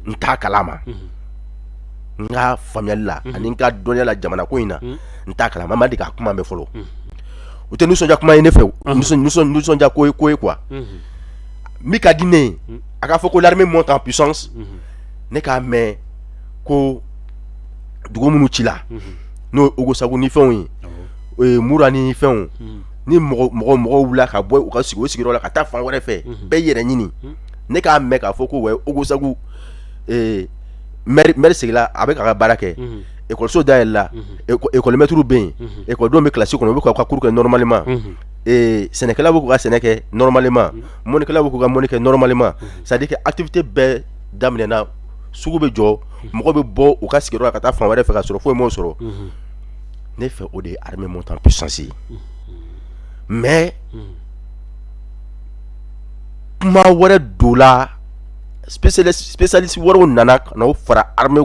n t'a kalama. N ka faamuyali la ani n ka dɔnniya la jamana ko in na, n t'a kalama. N ma deli k'a kuma mɛn fɔlɔ. O tɛ nisɔndiya kuma ye ne fɛ, nisɔndiya ko ye quoi. Min ka di ne ye, a k'a fɔ ko l'armée monte en puissance, ne k'a mɛn ko dugu minnu cila, n'o ye Ogosagu ni fɛnw ye, Mura ni fɛnw, ni mɔgɔ wulila ka bɔ u ka sigi o sigiyɔrɔ la ka taa fan wɛrɛ fɛ, bɛɛ yɛrɛ ɲini. Ne k'a mɛn k'a fɔ ko ouais, Ogosagu maire seginna, a bɛ k'a ka baara kɛ, ekɔliso dayɛlɛla, école maître bɛ yen, ekɔlidenw bɛ kilasi kɔnɔ, u bɛ k'u ka cours kɛ normalement, sɛnɛkɛlaw bɛ k'u ka sɛnɛ kɛ normalement, mɔnnikɛlaw bɛ k'u ka mɔnni kɛ normalement. C'est à dire que activité bɛɛ daminɛna, sugu bɛ jɔ, mɔgɔ bɛ bɔ u ka sigiyɔrɔ la ka taa fan wɛrɛ fɛ ka sɔrɔ foyi m'o sɔrɔ. Ne fɛ, o de ye armée monte en puissance ye. Mais kuma wɛrɛ don la, spécialiste wɛrɛw nana ka n'o fara armée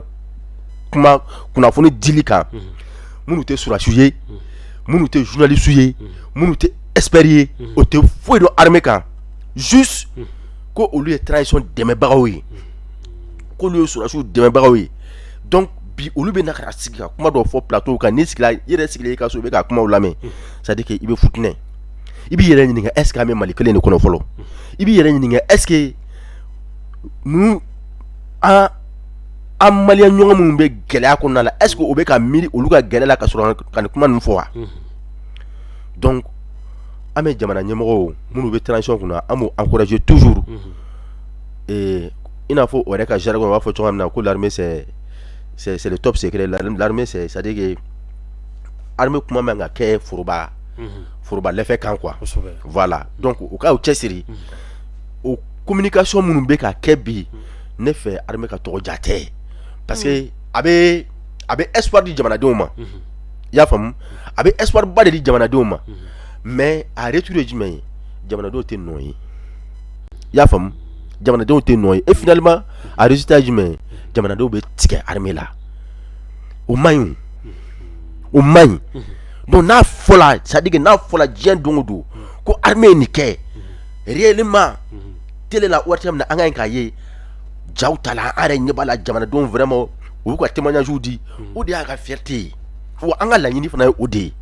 kuma kunnafoni dili kan, minnu tɛ sɔrɔdasiw ye, minnu tɛ journaliste ye, minnu tɛ expert ye, o tɛ foyi dɔn armée kan, juste ko olu ye transition dɛmɛbagaw ye, k'olu ye sɔrɔdasiw dɛmɛbagaw ye. Donc bi, olu bɛ na ka na sigi ka kuma dɔw fɔ plateau kan. N'i sigila, i yɛrɛ sigilen i ka so, i bɛ ka kumaw lamɛn, c'est à dire que i bɛ futinɛ, i b'i yɛrɛ ɲininka: est ce que an bɛ Mali kelen de kɔnɔ fɔlɔ? I b'i yɛrɛ ɲininka: est ce que ninnu, an malien ɲɔgɔn minnu bɛ gɛlɛya kɔnɔna la, est ce que o bɛ ka miiri olu ka gɛlɛya la ka sɔrɔ ka nin kuma ninnu fɔ wa? Donc an bɛ jamana ɲɛmɔgɔw minnu bɛ transition kunna, an b'u encourager toujours. I n'a fɔ o yɛrɛ ka jargon, u b'a fɔ cogoya min na ko l'armée, c'est le top secret. L'armée, c'est à dire que armée kuma man ka kɛ foroba lɛfɛ kan quoi. Voilà, donc u ka u cɛsiri. O communication minnu bɛ ka kɛ bi, ne fɛ, armée ka tɔgɔ ja tɛ, parce que a bɛ espoir di jamanadenw ma, i y'a faamu? A bɛ espoir ba de di jamanadenw ma, mais a retour ye jumɛn ye? Jamanadenw tɛ nɔ ye, i y'a faamu? Jamanadenw tɛ nɔ ye. Et finalement, a résultat ye jumɛn ye? Jamanadenw bɛ tigɛ armée la. O man ɲi, o man ɲi. Donc n'a fɔla, c'est à dire que n'a fɔla diɲɛ don o don ko Ko armée ye nin kɛ réellement télé la, waati min na an ka ɲi k'a ye jaw ta la, an yɛrɛ ɲɛ b'a la, jamanadenw vraiment u y'u ka témoignage di. O de y'a ka fierté ye, wa an ka laɲini fana ye o de ye.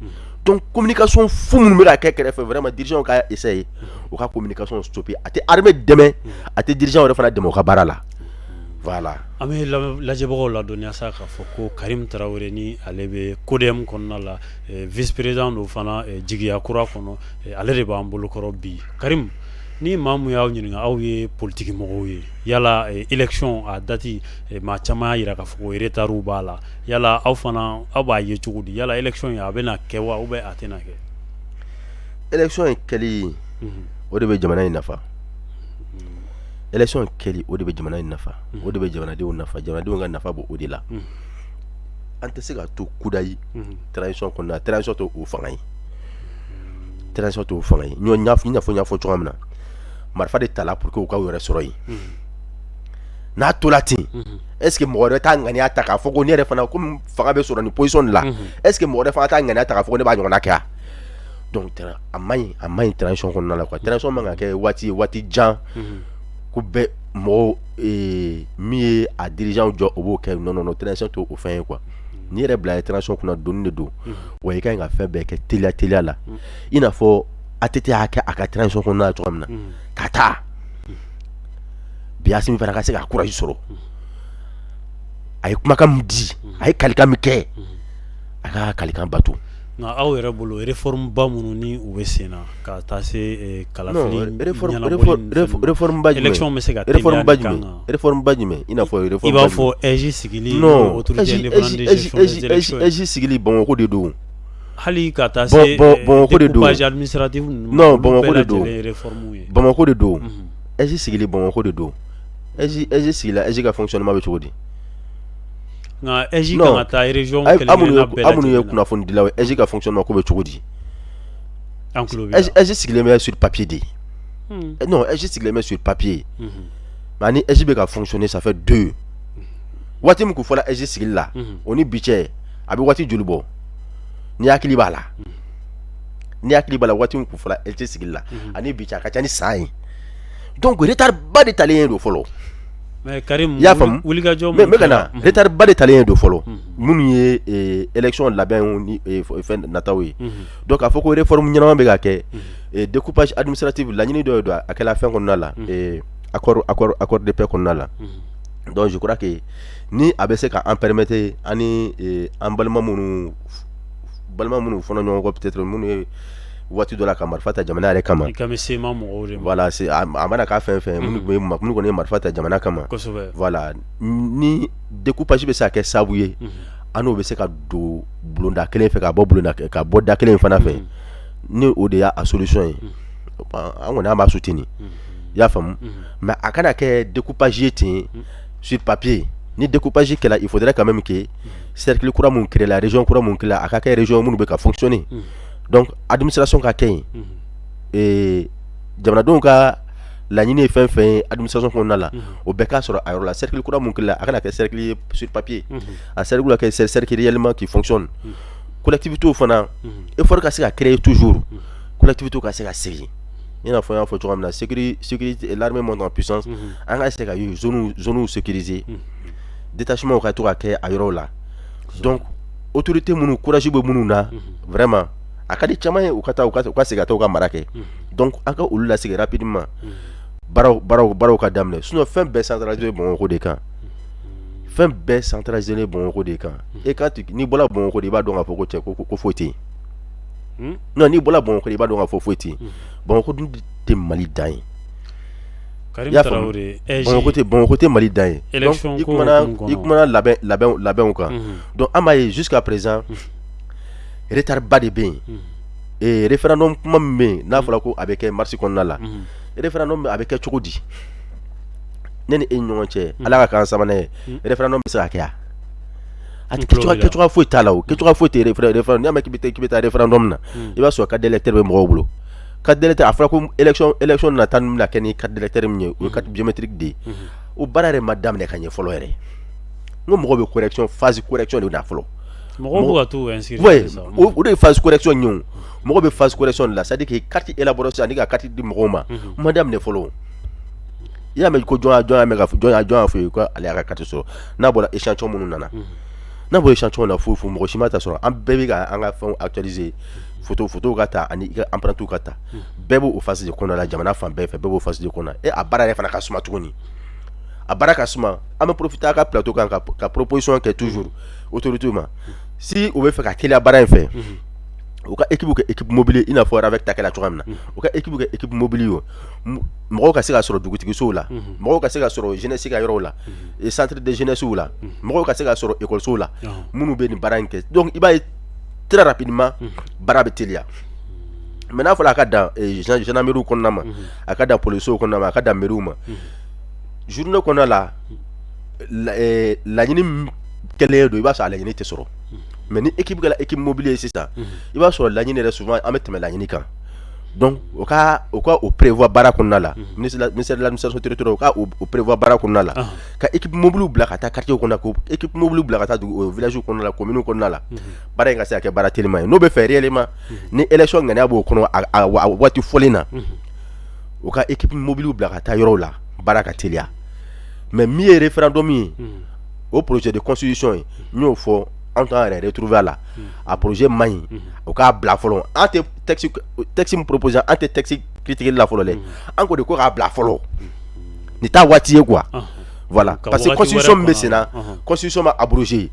Donc communication fu minnu bɛ ka kɛ kɛrɛfɛ, vraiment dirigeants ka essayer u ka communication stopper. A tɛ armée dɛmɛ, a tɛ dirigeants yɛrɛ fana dɛmɛ u ka baara la. Voilà. An bɛ lajɛbagaw ladɔnniya sa k'a fɔ ko Karim Tarawele ni ale bɛ CODEM kɔnɔna la, vice président don fana jigiya kura kɔnɔ, ale de b'an bolokɔrɔ bi. Karim, ni maa mun y'aw ɲininka, aw ye politique mɔgɔw ye, yala élection a date, maa caman y'a jira k'a fɔ ko retard b'a la, yala aw fana aw b'a ye cogo di? Yala élection in a bɛna kɛ wa ou bien a tɛna kɛ? Élection in kɛli, o de bɛ jamana in nafa. Élection kɛli, o de bɛ jamana in nafa, o de bɛ jamanadenw nafa. Jamanadenw ka nafa b'o de la. An tɛ se ka to kudayi transition kɔnɔna. Transition t'o fanga ye, transition t'o fanga ye. I n'a fɔ n y'a fɔ cogoya min na, marifa de tala pour que u ka u yɛrɛ sɔrɔ yen. N'a tola ten, est ce que mɔgɔ wɛrɛ t'a ŋaniya ta k'a fɔ ko ne yɛrɛ fana, komi fanga bɛ sɔrɔ nin position de la, est ce que mɔgɔ wɛrɛ fana t'a ŋaniya ta k'a fɔ ko ne b'a ɲɔgɔnna kɛ wa? Donc a man ɲi, a man ɲi transition kɔnɔna la quoi. Transition man ka kɛ waati ye, waati jan ko bɛɛ mɔgɔw min ye a dirigeant jɔ, o b'o kɛ. Non, non, non, transition t'o fɛn ye quoi. N'i yɛrɛ bila transition kunna, doni de don wa. I ka ɲi ka fɛn bɛɛ kɛ teliya teliya la, i n'a fɔ ATT y'a kɛ a ka transition kɔnɔna la cogoya min na ka taa bi. Asimi fana ka se ka courage sɔrɔ, a ye kumakan min di, a ye kalikan min kɛ, a ka kalikan bato. Nka aw yɛrɛ bolo, réforme ba minnu ni u bɛ sen na ka taa se kalafili réforme ba jumɛn? Élection bɛ se ka réforme ba jumɛn? Réforme ba jumɛn? I n'a fɔ réforme I b'a fɔ AIGE sigili. Non, AIGE sigili, Bamakɔ de don. Hali ka taa se Bamakɔ de don. Découpage administratif ninnu. Non, Bamakɔ de don. Réforme ye. Bamakɔ de don. AIGE sigili, Bamakɔ de don. AIGE sigila, AIGE ka fonctionnement bɛ cogo di? Nka AIGE kan ka taa région kelen kelenna bɛɛ Aw minnu ye kunnafonidilaw ye, AIGE ka fonctionnement ko bɛ cogo di? An tulo b'i la. AIGE sigilen bɛ sur papier de. Non, AIGE sigilen bɛ sur papier, mais ani AIGE bɛ ka fonctionner, ça fait deux. Waati min kun fɔra AIGE sigili la, o ni bi cɛ, a bɛ waati joli bɔ? Ni hakili b'a la, ni hakili b'a la, waati min kun fɔra AIGE sigili la ani bi cɛ, a ka ca ni san ye. Donc retard ba de talen don fɔlɔ. Mais Karim, I y'a faamu? Wulikajɔ n bɛ ka na, retard ba de talen don fɔlɔ minnu ye élection labɛnw ni fɛn nataw ye. Donc k'a fɔ ko réforme ɲɛnama bɛ ka kɛ, découpage administratif, laɲini dɔ de don, a kɛla fɛn kɔnɔna la, accord de paix kɔnɔna la. Donc je crois que ni a bɛ se ka an permettre, ani an balima minnu fɔra ɲɔgɔn kɔ, peut-être minnu ye waati dɔ la ka marifa ta jamana yɛrɛ kama. I kan bɛ CMA mɔgɔw de ma. Voilà, c'est a mana k'a fɛn fɛn, minnu kɔni ye marifa ta jamana kama. Voilà, ni découpage bɛ se ka kɛ sababu ye an n'o bɛ se ka don bulonda kelen fɛ, ka bɔ bulonda, ka bɔ da kelen fana fɛ, ni o de y'a solution ye, an kɔni an b'a soutenir. I y'a faamu? Mais a kana kɛ découpage ye ten sur papier. Ni découpage kɛla, il faudrait quand même que cercle kura mun créé la, région kura mun créé la, a ka kɛ région minnu bɛ ka fonctionner. Donc administration ka kɛ yen, jamanadenw ka laɲini ye fɛn fɛn ye administration kɔnɔna la, o bɛɛ k'a sɔrɔ a yɔrɔ la. Cercle kura mun créé la, a kana kɛ cercle ye sur papier, a cercle ka kɛ cercle réellement qui fonctionne. Collectivité fana, effort ka se ka créer toujours, collectivité ka se ka segin. I n'a fɔ n y'a fɔ cogoya min na, sécurité, l'armée monte en puissance, an ka se ka zone sécuriser, détachement ka to ka kɛ a yɔrɔw la. Donc autorité minnu, courage bɛ minnu na, vraiment a ka di caman ye u ka taa, u ka segin ka taa u ka mara kɛ. Donc an ka olu lasegin rapidement, baaraw baaraw baaraw ka daminɛ. Sinon fɛn bɛɛ centralisé Bamakɔ de kan, fɛn bɛɛ centralisé Bamakɔ de kan. E ka n'i bɔra Bamakɔ de, i b'a dɔn k'a fɔ ko cɛ ko foyi tɛ yen. Non, n'i bɔra Bamakɔ, i b'a dɔn k'a fɔ foyi tɛ yen. Bamakɔ dun tɛ Mali dan ye. Karim I y'a faamu? Tarawele. Bamakɔ tɛ Mali dan ye. Donc Élection i ko kumana hukumu i kɔnɔ. kumana labɛnw kan. Donc an b'a ye jusqu'à présent retard ba de bɛ yen. Référendum kuma min bɛ yen, n'a fɔra ko a bɛ kɛ mars kɔnɔna la, référendum a bɛ kɛ cogo di? Ne ni e ni ɲɔgɔn cɛ, Ala ka k'an sabanan ye, référendum bɛ se ka kɛ wa? A N tɛ tulo kɛcogoya b'i la. Kɛcogoya foyi t'a la. O kɛcogoya foyi tɛ référendum. N'i y'a mɛn k'i bɛ taa référendum na, i b'a sɔrɔ carte d'électeur bɛ mɔgɔw bolo. Carte d'électeur, a fɔra ko élection nata min bɛna kɛ ni carte d'électeur min ye, o ye carte biométrique de ye. O baara yɛrɛ ma daminɛ ka ɲɛ fɔlɔ yɛrɛ. N ko mɔgɔw bɛ correction, phase correction de na fɔlɔ. Mɔgɔw bɛ ka t'u inscrire. O de ye phase correction ye. O mɔgɔ bɛ phase correction de la, c'est à dire que carte élaboration ani ka carte di mɔgɔw ma, ma daminɛ fɔlɔ. I y'a mɛn ko jɔn y'a mɛn ka jɔn y'a fɔ ye ko ale y'a ka carte sɔrɔ? N'a bɔra échantillon minnu nana, n'a bɔra échantillon na, foyi foyi, mɔgɔ si ma ta sɔrɔ. An bɛɛ bɛ ka an ka fɛnw actualiser, photo ka ta ani i ka empreinte ka ta. Bɛɛ b'o phase de kɔnɔna la, jamana fan bɛɛ fɛ, bɛɛ b'o phase de kɔnɔ. E, a baara yɛrɛ fana ka suma tuguni, a baara ka suma. An bɛ profiter a ka plateau kan ka proposition kɛ toujours autorité ma. Si u bɛ fɛ ka teliya baara in fɛ, u ka équipe kɛ équipe mobile, i n'a fɔ RAVEC ta kɛra cogoya min na. U ka équipe kɛ équipe mobile ye, mɔgɔw ka se ka sɔrɔ dugutigisow la, mɔgɔw ka se ka sɔrɔ jeunesse ka yɔrɔw la, centre de jeunesse la, mɔgɔw ka se ka sɔrɔ école la, minnu bɛ nin baara in kɛ. Donc i b'a ye, très rapidement baara bɛ teliya. Mais n'a fɔra a ka dan gendarmerie kɔnɔna ma, a ka dan policiers kɔnɔna ma, a ka dan mairie ma, journée kɔnɔna la, laɲini min kɛlen don, i b'a sɔrɔ a laɲini tɛ sɔrɔ. Mais ni équipe kɛra équipe mobile ye sisan, i b'a sɔrɔ laɲini yɛrɛ, souvent an bɛ tɛmɛ laɲini kan. Donc u ka o prévoir baara kɔnɔna la, ministère de l'Administration territoriale, u ka o prévoir baara kɔnɔna la, ka équipe mobile bila ka taa quartier kɔnɔ, ka équipe mobile bila ka taa dugu, village kɔnɔna la, commune kɔnɔna la, baara in ka se ka kɛ baara teliman ye. N'o bɛ fɛ réellement, ni élection ŋaniya b'o kɔnɔ, a waati fɔlen na, u ka équipe mobile bila ka taa yɔrɔw la, baara ka teliya. Mais min ye référendum ye, o projet de constitution ye, n y'o fɔ, an t'an yɛrɛ retrouver a la. A projet man ɲi, o k'a bila fɔlɔ. An tɛ texte min proposé, an tɛ texte critiquer la fɔlɔ dɛ. An ko de ko k'a bila fɔlɔ, nin t'a waati ye quoi. Voilà, parce que constitution min bɛ sen na, constitution ma abrogé.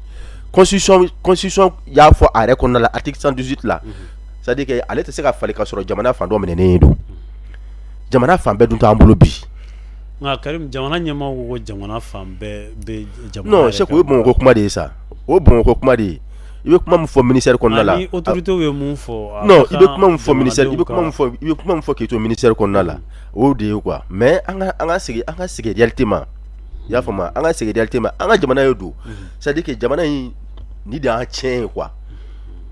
Constitution y'a fɔ a yɛrɛ kɔnɔna la, article 118 la, c'est à dire que ale tɛ se ka falen ka sɔrɔ jamana fan dɔ minɛnen don. Jamana fan bɛɛ dun t'an bolo bi. Nka Karim, jamana ɲɛmaaw ko ko jamana fan bɛɛ bɛ jamana. Non, Sɛku, o ye Bamakɔ kuma de ye sa, o ye Bamakɔ kuma de ye. I bɛ kuma min fɔ ministère kɔnɔna la. Ni autorités ye mun fɔ. Non, i bɛ kuma min fɔ ministère, i bɛ kuma min fɔ, i bɛ kuma min fɔ k'i to ministère kɔnɔna la, o de ye quoi. Mais an ka segin réalité ma, i y'a faamu? An ka segin réalité ma. An ka jamana ye don, c'est à dire que jamana in ni de y'an tiɲɛ ye quoi,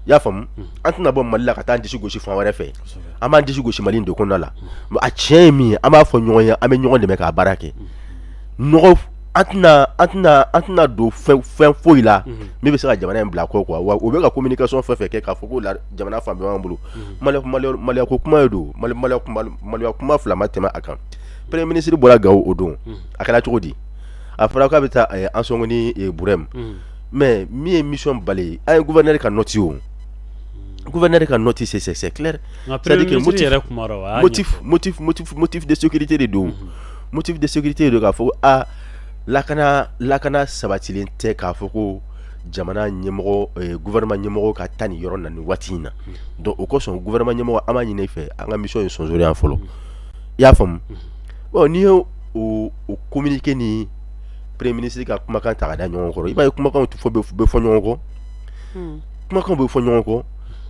i y'a faamu? An tɛna bɔ Mali la ka taa an disi gosi fan wɛrɛ fɛ. An b'an disi gosi Mali in de kɔnɔna la. A tiɲɛ ye min ye, an b'a fɔ ɲɔgɔn ye, an bɛ ɲɔgɔn dɛmɛ k'a baara kɛ. Nɔgɔ, an tɛna don fɛn foyi la min bɛ se ka jamana in bila kɔ quoi. Wa u bɛ ka communication fɛn fɛn kɛ k'a fɔ ko la jamana fan bɛɛ b'an bolo, maloya ko kuma ye don, maloya kuma fila ma tɛmɛ a kan. Premier ministre bɔra Gawo o don, a kɛra cogo di? A fɔra k'a bɛ taa Ansongo ni Burɛmu, mais min ye mission bali, an ye gouverneur ka note, o gouverneur ka note, c'est clair. C'est-à-dire que motif motif motif motif de sécurité de don, motif de sécurité de don, k'a fɔ a lakana sabatilen tɛ, k'a fɔ ko jamana ɲɛmɔgɔ, gouvernement ɲɛmɔgɔ ka taa nin yɔrɔ na nin waati in na. Donc o kosɔn, gouvernement ɲɛmɔgɔ, an b'a ɲini i fɛ, an ka mission ye sonsori yan fɔlɔ, i y'a faamu? Bon, n'i y'o o communiqué ni premier ministre ka kumakan ta ka da ɲɔgɔn kɔrɔ, i b'a ye kumakanw fɔ bɛ fɔ ɲɔgɔn kɔ, kumakanw bɛ fɔ ɲɔgɔn kɔ.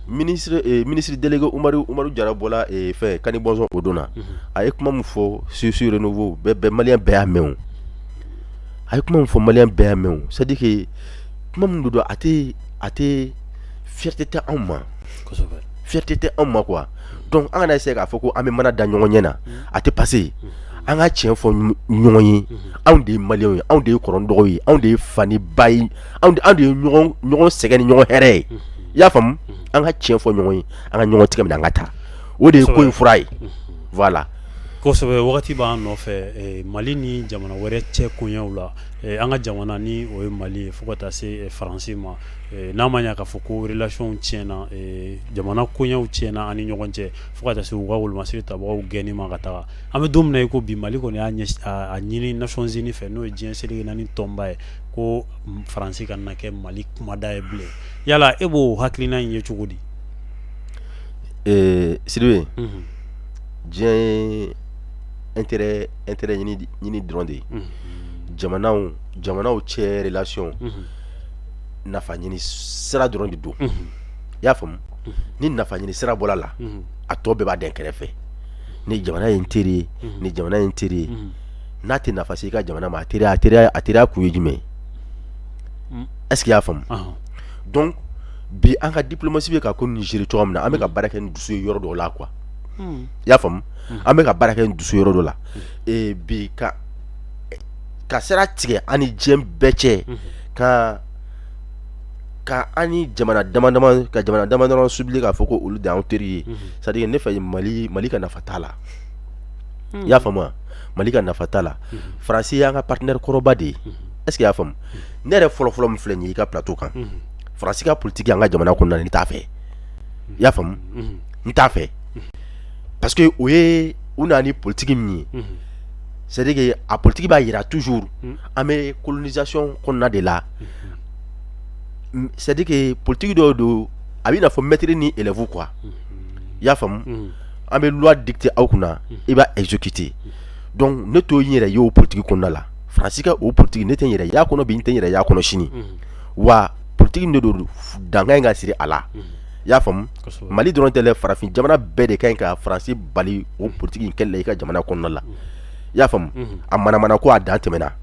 Ministre délégué Umaru Jara bɔla fɛn Kani Bɔnsɔn o don na, a ye kuma min fɔ sur Renouveau, bɛɛ, malien bɛɛ y'a mɛn. O a ye kuma min fɔ, malien bɛɛ y'a mɛn. O c'est à dire que kuma min don, a tɛ fierté tɛ anw ma, fierté tɛ anw ma quoi. Donc an kana essayer k'a fɔ ko an bɛ mana da ɲɔgɔn ɲɛ na, a tɛ passer. An ka tiɲɛ fɔ ɲɔgɔn ye. Anw de ye maliyɛnw ye, anw de ye kɔrɔ dɔgɔ ye, anw de ye fa ni ba ye, anw de ye ɲɔgɔn sɛgɛn ni ɲɔgɔn hɛrɛ ye, i y'a faamu? An ka tiɲɛ fɔ ɲɔgɔn ye, an ka ɲɔgɔn tigɛ minɛ, an ka taa. O de ye ko in fura ye, voilà. Kosɛbɛ. Wagati b'an nɔfɛ. Mali ni jamana wɛrɛ cɛ koɲɛw la, an ka jamana ni o ye Mali ye, fo ka taa se Faransi ma, n'a ma ɲɛ k'a fɔ ko relation tiɲɛna, jamana koɲɛw tiɲɛna an ni ɲɔgɔn cɛ, fo ka taa se u ka wolomasiri tabagaw gɛnni ma ka taga. An bɛ don min na i ko bi, Mali kɔni y'a a ɲini Nations Unies fɛ, n'o ye diɲɛ seleke naani tɔnba ye, ko Faransi ka na kɛ Mali kumada ye bilen. Yala e b'o hakilina in ye cogo di? Sidibe, diɲɛ ye intérêt ɲini dɔrɔn de ye. Jamanaw cɛ relation, nafa ɲini sira dɔrɔn de don, i y'a faamu? Ni nafa ɲini sira bɔra la, a tɔ bɛɛ b'a den kɛrɛfɛ. Ni jamana ye n teri ye, ni jamana ye n teri ye, n'a tɛ nafa se i ka jamana ma, a teriya kun ye jumɛn ye? Est ce que i y'a faamu? Donc bi, an ka diplomatie bɛ ka ko nin gérer cogoya min na, an bɛ ka baara kɛ ni dusu ye yɔrɔ dɔw la quoi, i y'a faamu? An bɛ ka baara kɛ ni dusu yɔrɔ dɔ la bi, ka sira tigɛ an ni diɲɛ bɛɛ cɛ, ka Ka an ni jamana dama dama ka jamana dama dama cibler k'a fɔ ko olu de y'an teri ye, c'est à dire ne fɛ Mali ka nafa t'a la. I y'a faamu wa? Mali ka nafa t'a la. Faransi y'an ka partenaire kɔrɔba de ye. Est ce que i y'a faamu? Ne yɛrɛ fɔlɔfɔlɔ min filɛ nin ye i ka plateau kan, Faransi ka politique an ka jamana kɔnɔna na, ne t'a fɛ. I y'a faamu? N t'a fɛ parce que o ye u nana ni politique min ye, c'est à dire que a politique b'a jira toujours an bɛ colonisation kɔnɔna de la. C'est à dire que politique dɔw don, a b'i n'a fɔ maître ni élève quoi. I y'a faamu? An bɛ loi dicter aw kunna, i b'a exécuter. Donc ne t'o n yɛrɛ ye o politique kɔnɔna la. Faransi ka o politique, ne tɛ n yɛrɛ y'a kɔnɔ bi, n tɛ n yɛrɛ y'a kɔnɔ sini. Wa politique de don, dan ka ɲi ka siri a la. I y'a faamu? Mali dɔrɔn tɛ dɛ, farafin jamana bɛɛ de ka ɲi ka Faransi bali o politique in kɛli la i ka jamana kɔnɔna la. I y'a faamu? A manamana ko a dan tɛmɛna.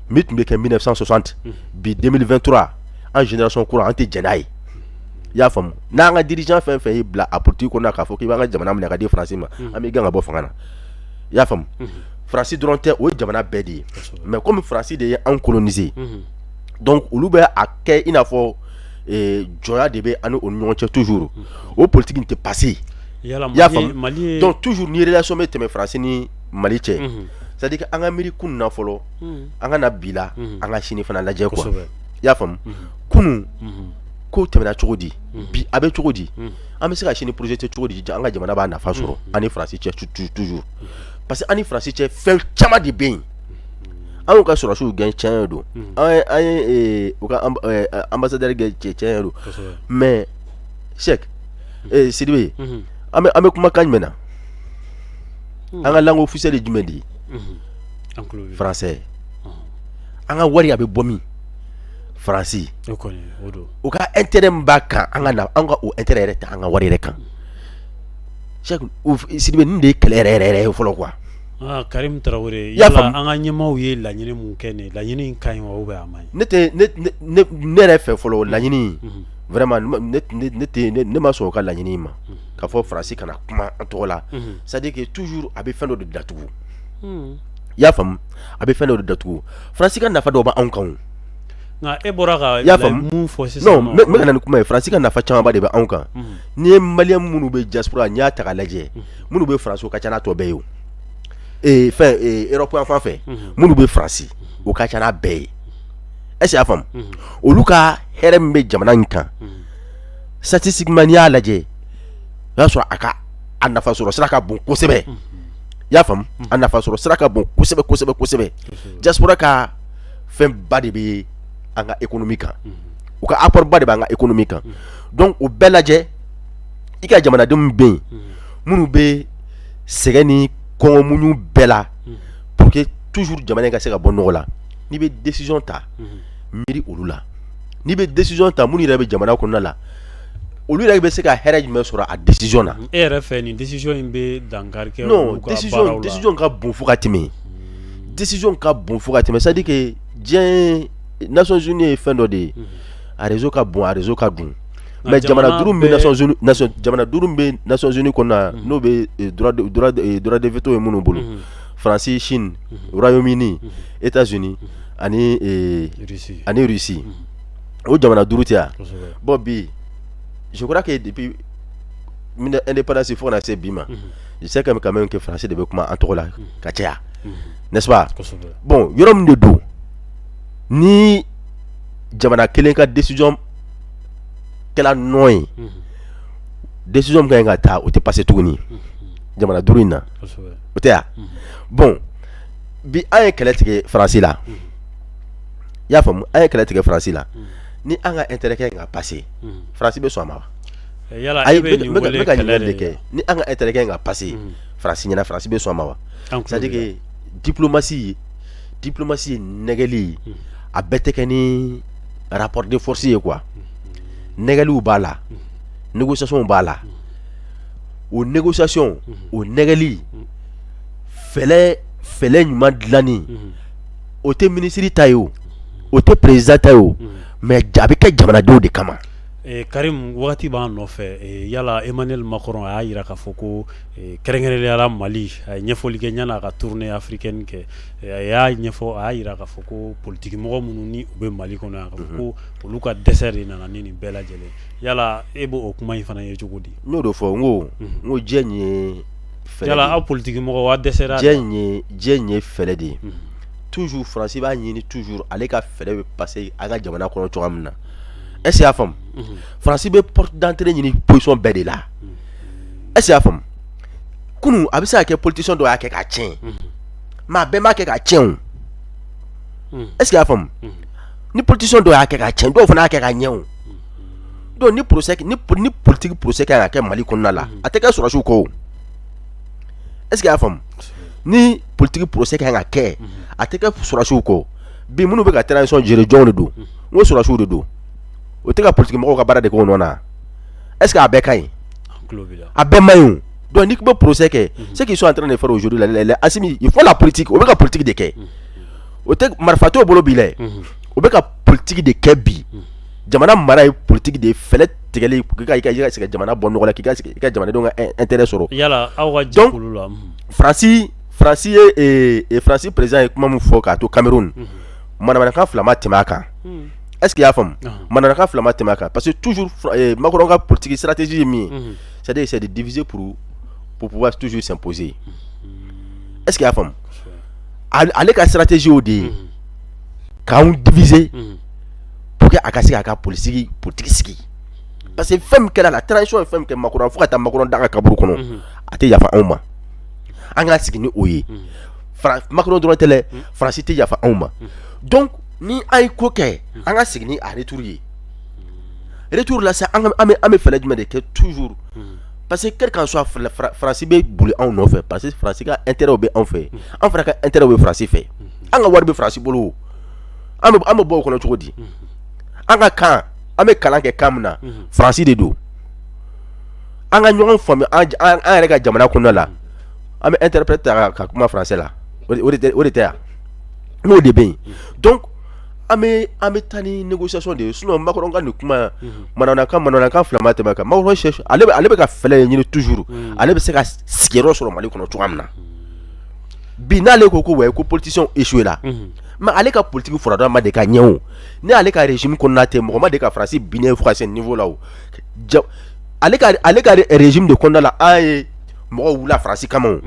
Min tun bɛ kɛ 1960, bi 2023, an génération kura, an tɛ jɛn n'a ye. I y'a faamu? N'an ka dirigeant fɛn fɛn y'i bila a politique kɔnɔna k'a fɔ k'i b'an ka jamana minɛ ka di Faransi ma, an b'i gɛn ka bɔ fanga na. I y'a faamu? Faransi dɔrɔn tɛ, o ye jamana bɛɛ de ye. Mais comme Faransi de ye anw coloniser, donc olu bɛ a kɛ i n'a fɔ jɔnya de bɛ an ni o ni ɲɔgɔn cɛ toujours. O politique in tɛ passer. I y'a faamu? Donc toujours ni relation bɛ tɛmɛ Faransi ni Mali cɛ, c'est à dire que an ka miiri kunun na fɔlɔ, an ka na bi la, an ka sini fana lajɛ quoi. I y'a faamu? Kunun ko tɛmɛna cogo di, bi a bɛ cogo di, an bɛ se ka sini projeter cogo di, an ka jamana b'a nafa sɔrɔ an ni Faransi cɛ toujours. Parce que an ni Faransi cɛ, fɛn caman de bɛ yen. An y'u ka sɔrɔdasiw gɛn, tiɲɛ don. An ye u ka ambassadeur gɛn, tiɲɛ don. Mais Cheick Sidibe, an bɛ kumakan jumɛn na? An ka langue officielle ye jumɛn de ye? Français. An ka wari, a bɛ bɔ min? Faransi. O ka intérêt min b'a kan, an ka na an ka o intérêt yɛrɛ ta an ka wari yɛrɛ kan. Cheick Sidibe, nin de ye kɛlɛ yɛrɛ yɛrɛ ye fɔlɔ quoi. Aa, Karim Tarawele, yala an ka ɲɛmaaw ye laɲini mun kɛ nin laɲini in ka ɲi wa ou bien a man ɲi? Ne tɛ ne ne ne yɛrɛ fɛ fɔlɔ, laɲini vraiment, ne ne tɛ ne ma sɔn o ka laɲini in ma k'a fɔ Faransi kana kuma an tɔgɔ la. C'est à dire que toujours a bɛ fɛn dɔ de datugu. I y'a faamu? A bɛ fɛn dɔ de datugu. Faransi ka nafa dɔ b'anw kan o. Nka e bɔra ka I y'a faamu? mun fɔ sisan? Non, n bɛ ka na ni kuma ye. Faransi ka nafa camanba de bɛ anw kan. N'i ye Malien minnu bɛ diaspora, n'i y'a ta k'a lajɛ, minnu bɛ Faransi, o ka ca n'a tɔ bɛɛ ye o. Fɛn Europe yan fan fɛ, minnu bɛ Faransi, o ka ca n'a bɛɛ ye. Est ce que i y'a faamu? Olu ka hɛrɛ min bɛ jamana in kan, statistiquement, n'i y'a lajɛ, o y'a sɔrɔ a ka a nafa sɔrɔ sira ka bon kosɛbɛ. I y'a faamu? A nafa sɔrɔ sira ka bon kosɛbɛ kosɛbɛ kosɛbɛ. Diaspora ka fɛn ba de bɛ an ka économie kan, u ka apport ba de b'an ka économie kan. Donc o bɛɛ lajɛ, i ka jamanadenw bɛ yen minnu bɛ sɛgɛn ni kɔngɔ muɲu bɛɛ la pour que toujours jamana in ka se ka bɔ nɔgɔ la, n'i bɛ décision ta, miiri olu la. N'i bɛ décision ta, minnu yɛrɛ bɛ jamana kɔnɔna la, olu yɛrɛ bɛ se ka hɛrɛ jumɛn sɔrɔ a décision na? E yɛrɛ fɛ, nin décision in bɛ dankari kɛ Non, olu ka décision baaraw la? Décision ka bon fo ka tɛmɛ, décision ka bon fo ka tɛmɛ. C'est à dire que diɲɛ, Nations Unies ye fɛn dɔ de ye, a réseau ka bon, a réseau ka dun. Mais jamana 5 min bɛ Nations Unies, jamana 5 min bɛ Nations Unies kɔnɔna, n'o bɛ droit de veto ye minnu bolo, Faransi, Chine, Royaume-Uni, États-Unis ani Russie. Ani Russie, o jamana 5 tɛ yan? Kosɛbɛ. Bon, bi, je crois que depuis indépendance fo ka na se bi ma, je sais quand même que Faransi de bɛ kuma an tɔgɔ la ka caya, n'est-ce pas? Kosɛbɛ. Bon, yɔrɔ min de don, ni jamana kelen ka décision kɛla non ye, décision min ka ɲi ka ta, o tɛ passer tuguni jamana 5 in na. O tɛ yan? Bon, bi, an ye kɛlɛ tigɛ Faransi la. I y'a faamu? An ye kɛlɛ tigɛ Faransi la. Ni an ka intérêt ka ɲi ka passer, Faransi bɛ sɔn a ma wa? Yala Ayi, e bɛ nin n bɛ wele ka kɛlɛ ɲininkali de de kɛ. Ni an ka intérêt ka ɲi ka passer Faransi ɲɛna, Faransi bɛ sɔn a ma wa? An C'est à dire tulo b'i la. que diplomatie ye nɛgɛli ye. A bɛɛ tɛ kɛ ni rapport de force ye quoi. Nɛgɛliw b'a la, négociation b'a la. O négociation, o nɛgɛli, fɛlɛ ɲuman dilanni, o tɛ ministre ta ye, o tɛ président ta ye o, mais a bɛ kɛ jamanadenw de kama. Karim, waati b'an nɔfɛ. Yala Emmanuel Macron a y'a jira k'a fɔ ko kɛrɛnkɛrɛnnenya la Mali, a ye ɲɛfɔli kɛ yan'a ka tournée africaine kɛ. A y'a ɲɛfɔ, a y'a jira k'a fɔ ko politique mɔgɔ minnu ni u bɛ Mali kɔnɔ yan, k'a fɔ ko olu ka dɛsɛ de nana ni nin bɛɛ lajɛlen. Yala e b'o kuma in fana ye cogo di? N y'o de fɔ, n ko diɲɛ nin ye fɛɛrɛ. Yala aw politique mɔgɔw, aw dɛsɛra? Diɲɛ in ye fɛɛrɛ de ye. Toujours Faransi b'a ɲini toujours ale ka fɛɛrɛ bɛ passer a ka jamana kɔnɔ cogoya min na. Est ce que i y'a faamu? Faransi bɛ porte d'entrée ɲini position bɛɛ de la. Est ce que i y'a faamu? Kunun, a bɛ se ka kɛ politicien dɔ y'a kɛ k'a tiɲɛ, mais a bɛɛ m'a kɛ k'a tiɲɛ o. Est ce que i y'a faamu? Ni politicien dɔ y'a kɛ k'a tiɲɛ, dɔw fana y'a kɛ k'a ɲɛ o. Donc ni procès, ni politique procès kan ka kɛ Mali kɔnɔna la, a tɛ kɛ sɔrɔdasiw kɔ o. Est ce que i y'a faamu? Ni politique procès kan ka kɛ, a tɛ kɛ sɔrɔdasiw kɔ. Bi, minnu bɛ ka transition gérer, jɔnw de don? N ko sɔrɔdasiw de don. O tɛ ka politique mɔgɔw ka baara de kɛ o nɔ na. Est ce que a bɛɛ ka ɲi? A bɛɛ man ɲi o. Donc n'i bɛ procès kɛ, ce qu'ils sont en train de faire aujourd'hui là, les Assimi, ils font la politique. O bɛ ka politique de kɛ. O tɛ marifa t'o bolo bi dɛ, o bɛ ka politique de kɛ bi. Jamana mara ye politique de ye, fɛɛrɛ tigɛli k'i ka se ka jamana bɔ nɔgɔ la, k'i ka i ka jamanadenw ka intérêt sɔrɔ. Yala aw ka jɛkulu la? Donc Faransi président ye kuma min fɔ k'a to Cameroun, manamanakan fila ma tɛmɛ a kan. Est ce que i y'a faamu? Manamanakan fila ma tɛmɛ a kan, parce que toujours Macron ka politique stratégie ye min ye, c'est à dire c'est de diviser pour pouvoir toujours s'imposer. Est ce que i y'a faamu? Ale ka stratégie o de ye k'anw diviser pour que a ka se k'a ka politique sigi, parce que fɛn min kɛra la transition ye, fɛn min kɛ Macron, fo ka taa Macron da ka kaburu kɔnɔ, a tɛ yafa anw ma. An k'a sigi ni o ye. Macron dɔrɔn tɛ dɛ, Faransi tɛ yafa anw ma. Donc ni an ye ko kɛ, an ka sigi ni a retour ye. Retour la sa, an bɛ fɛɛrɛ jumɛn de kɛ toujours? Parce que quel qu'en soit, Faransi bɛ boli anw nɔfɛ, parce que Faransi ka intérêt bɛ anw fɛ, an fana ka intérêt bɛ Faransi fɛ. An ka wari bɛ Faransi bolo. An bɛ bɔ o kɔnɔ cogo di? An ka kan, an bɛ kalan kɛ kan min na, Faransi de don. An ka ɲɔgɔn faamu an yɛrɛ ka jamana kɔnɔna la, an bɛ interprète ta ka kuma français la. O de tɛ yan, n'o de bɛ yen. Donc an bɛ taa ni négociation de ye. Sinon Macron ka nin kuma, manamanakan fila ma tɛmɛ a kan. Macron cherche, ale bɛ ka fɛɛrɛ ɲini toujours, ale bɛ se ka sigiyɔrɔ sɔrɔ Mali kɔnɔ cogoya min na. Bi, n'ale ko ouais, ko politicien échoué la, mais ale ka politique furadama ma de ka ɲɛ o. Ni ale ka régime kɔnɔna tɛ, mɔgɔ ma de ka Faransi binnen fo ka se niveau la o. Ale ka régime de kɔnɔna la, an ye mɔgɔw wula Faransi kama o.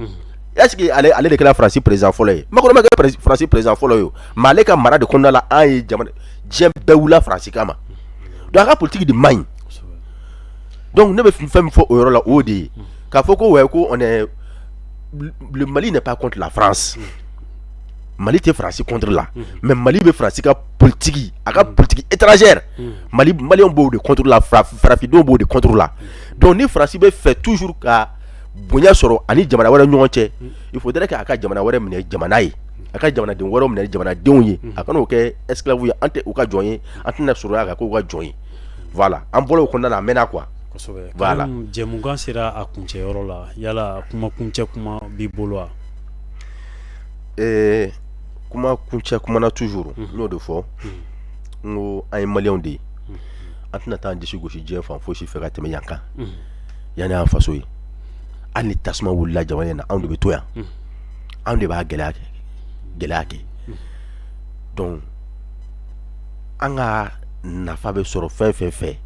Est ce que ale de kɛra Faransi président fɔlɔ ye? Macron ma kɛ Faransi président fɔlɔ ye o, mais ale ka mara de kɔnɔna la, an ye jamana diɲɛ bɛɛ wula Faransi kama. Donc a ka politique de man ɲi. Donc ne bɛ fɛn min fɔ o yɔrɔ la, o de ye k'a fɔ ko ouais, ko on est le Mali n'est pas contre la France. Mali tɛ Faransi contre la, mais Mali bɛ Faransi ka politique, a ka politique étrangère, Mali maliyɛnw b'o de contre la, farafindenw b'o de contre la. Donc ni Faransi bɛ fɛ toujours ka bonya sɔrɔ ani jamana wɛrɛ ɲɔgɔn cɛ, il faudrait que a ka jamana wɛrɛ minɛ jamana ye, a ka jamanaden wɛrɛw minɛ jamanadenw ye. A kan'o kɛ esclave ye. An tɛ u ka jɔn ye, an tɛna surunya ka k'u ka jɔn ye. Voilà, an bɔra o kɔnɔna la, a mɛnna quoi. Kosɛbɛ. Voilà. Jɛmukan sera a kuncɛyɔrɔ la. Yala kuma kuncɛ kuma b'i bolo wa? Kuma kuncɛ kuma na, toujours n y'o de fɔ, n ko an ye maliyɛnw de ye, an tɛna taa an disi gosi diɲɛ fan fosi fɛ ka tɛmɛ yan kan. Yan y'an faso ye. Hali ni tasuma wulila jamana in na, anw de bɛ to yan, anw de b'a gɛlɛya kɛ. Donc an ka nafa bɛ sɔrɔ fɛn fɛn fɛ,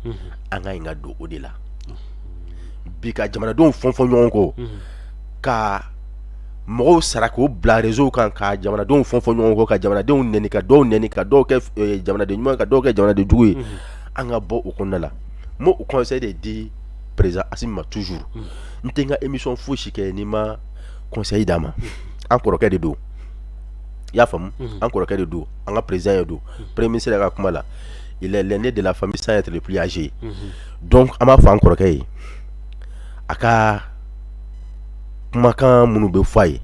an ka ɲi ka don o de la bi, ka jamanadenw fɔn fɔn ɲɔgɔn kɔ, ka mɔgɔw sara k'o bila réseau kan, ka jamanadenw fɔn fɔn ɲɔgɔn kɔ, ka jamanadenw nɛni, ka dɔw nɛni, ka dɔw kɛ jamanaden ɲuman, ka dɔw kɛ jamanaden jugu ye. An ka bɔ o kɔnɔna la. N b'o conseil de di président Assimi ma toujours. N tɛ n ka émission fosi kɛ n'i ma conseil d'a ma. An kɔrɔkɛ de don, i y'a faamu? An kɔrɔkɛ de don, an ka président ye don. Premier ministre yɛrɛ ka kuma la, il est l'aîné de la famille sans être le plus âgé. Donc an b'a fɔ an kɔrɔkɛ ye, a ka kumakan minnu bɛ fɔ a ye,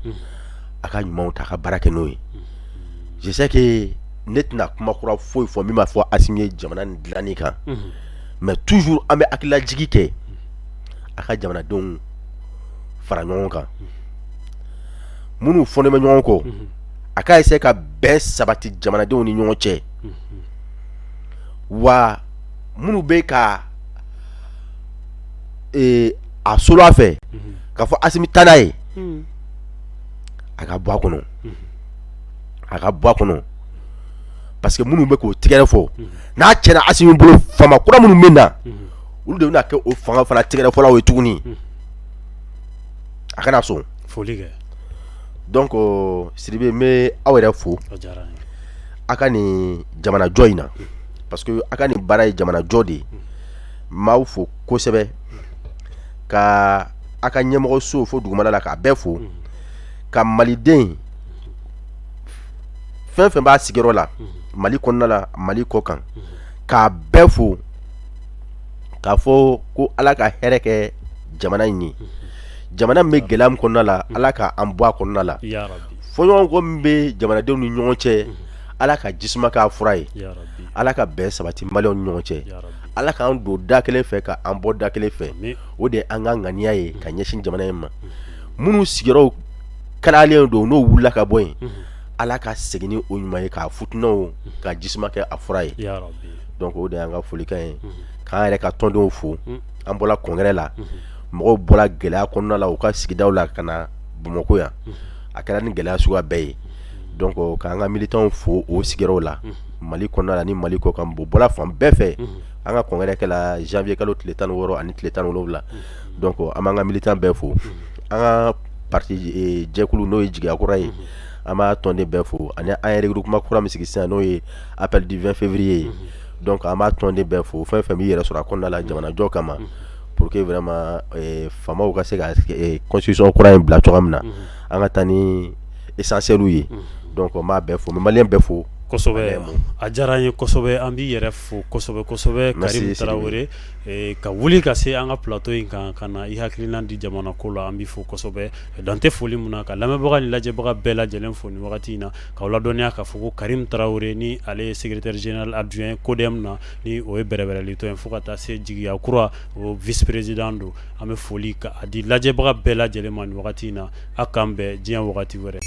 a ka ɲumanw ta, a ka baara kɛ n'o ye. Je sais que ne tɛna kuma kura foyi fɔ min b'a fɔ Assimi ye jamana nin dilanni kan, mais toujours an bɛ hakililajigi kɛ, a ka jamanadenw fara ɲɔgɔn kan, minnu fɔnen bɛ ɲɔgɔn kɔ, a ka essayer ka bɛn sabati jamanadenw ni ɲɔgɔn cɛ, wa minnu bɛ ka a solo a fɛ k'a fɔ Asimi taa n'a ye, a ka bɔ a kɔnɔ, a ka bɔ a kɔnɔ, parce que minnu bɛ k'o tigɛrɛ fɔ, n'a tiɲɛna Asimi bolo, faama kura minnu bɛ na, olu de bɛna kɛ o fanga fana tigɛrɛfɔlaw ye tuguni. A kana sɔn. Foli kɛ. Donc Sidibe, n bɛ aw yɛrɛ fo a ka nin jamanajɔ in na, parce que a ka nin baara ye jamanajɔ de ye. N b'aw fo kosɛbɛ, ka a ka ɲɛmɔgɔso fo dugumala la, k'a bɛɛ fo, ka maliden fɛn fɛn b'a sigiyɔrɔ la Mali kɔnɔna la, Mali kɔ kan, k'a bɛɛ fo, k'a fɔ ko Ala ka hɛrɛ kɛ jamana in ye. Jamana min bɛ gɛlɛya min kɔnɔna la, Ala ka an bɔ a kɔnɔna la. Fɔɲɔgɔnkɔ min bɛ jamanadenw ni ɲɔgɔn cɛ, Ala ka jisuma k'a fura ye. Ala ka bɛn sabati maliyɛnw ni ɲɔgɔn cɛ. Ala k'an don da kelen fɛ, ka an bɔ da kelen fɛ. O de ye an ka ŋaniya ye ka ɲɛsin jamana in ma. Minnu sigiyɔrɔw kalayalen don, n'o wulila ka bɔ yen, Ala ka segin ni o ɲuman ye, k'a futinɛw ka jisuma kɛ a fura ye. Donc o de y'an ka folikan ye, k'an yɛrɛ ka tɔndenw fo. An bɔra congrès la, mɔgɔw bɔra gɛlɛya kɔnɔna la u ka sigidaw la ka na Bamakɔ yan, a kɛra ni gɛlɛya suguya bɛɛ ye. Donc k'an ka militants fo o sigiyɔrɔw la, Mali kɔnɔna la ni Mali kɔ kan, o bɔra fan bɛɛ fɛ. An ka congrès kɛla janvier kalo tile 16 ani tile 17. Donc an b'an ka militant bɛɛ fo. An ka parti jɛkulu, n'o ye Jigiya Kura ye, an b'a tɔnden bɛɛ fo, ani an ye regroupement kura min sigi sisan, n'o ye Appel du 20 février ye. Donc an b'a tɔnden bɛɛ fo, fɛn fɛn b'i yɛrɛ sɔrɔ a kɔnɔna la jamanajɔ kama, pour que vraiment faamaw ka se ka constitution kura in bila cogoya min na, an ka taa ni essentiel ye. Donc n b'a bɛɛ fo, n bɛ maliyɛn bɛɛ fo. Kosɛbɛ, a diyara an ye kosɛbɛ. An b'i yɛrɛ fo kosɛbɛ kosɛbɛ, Karim Tarawele, ka wuli ka se an ka plateau in kan, ka na i hakilina di jamana ko la. An b'i fo kosɛbɛ, dan tɛ foli min na. Ka lamɛnbaga ni lajɛbaga bɛɛ lajɛlen fo ni wagati in na, k'aw ladɔnniya k'a fɔ ko Karim Tarawele ni ale ye secrétaire général adjoint CODEM na, ni o ye bɛrɛbɛrɛli tɔn ye, fo ka taa se Jigiya Kura, o vice président don. An bɛ foli ka a di lajɛbaga bɛɛ lajɛlen ma ni wagati in na. A k'an bɛn diɲɛ wagati wɛrɛ.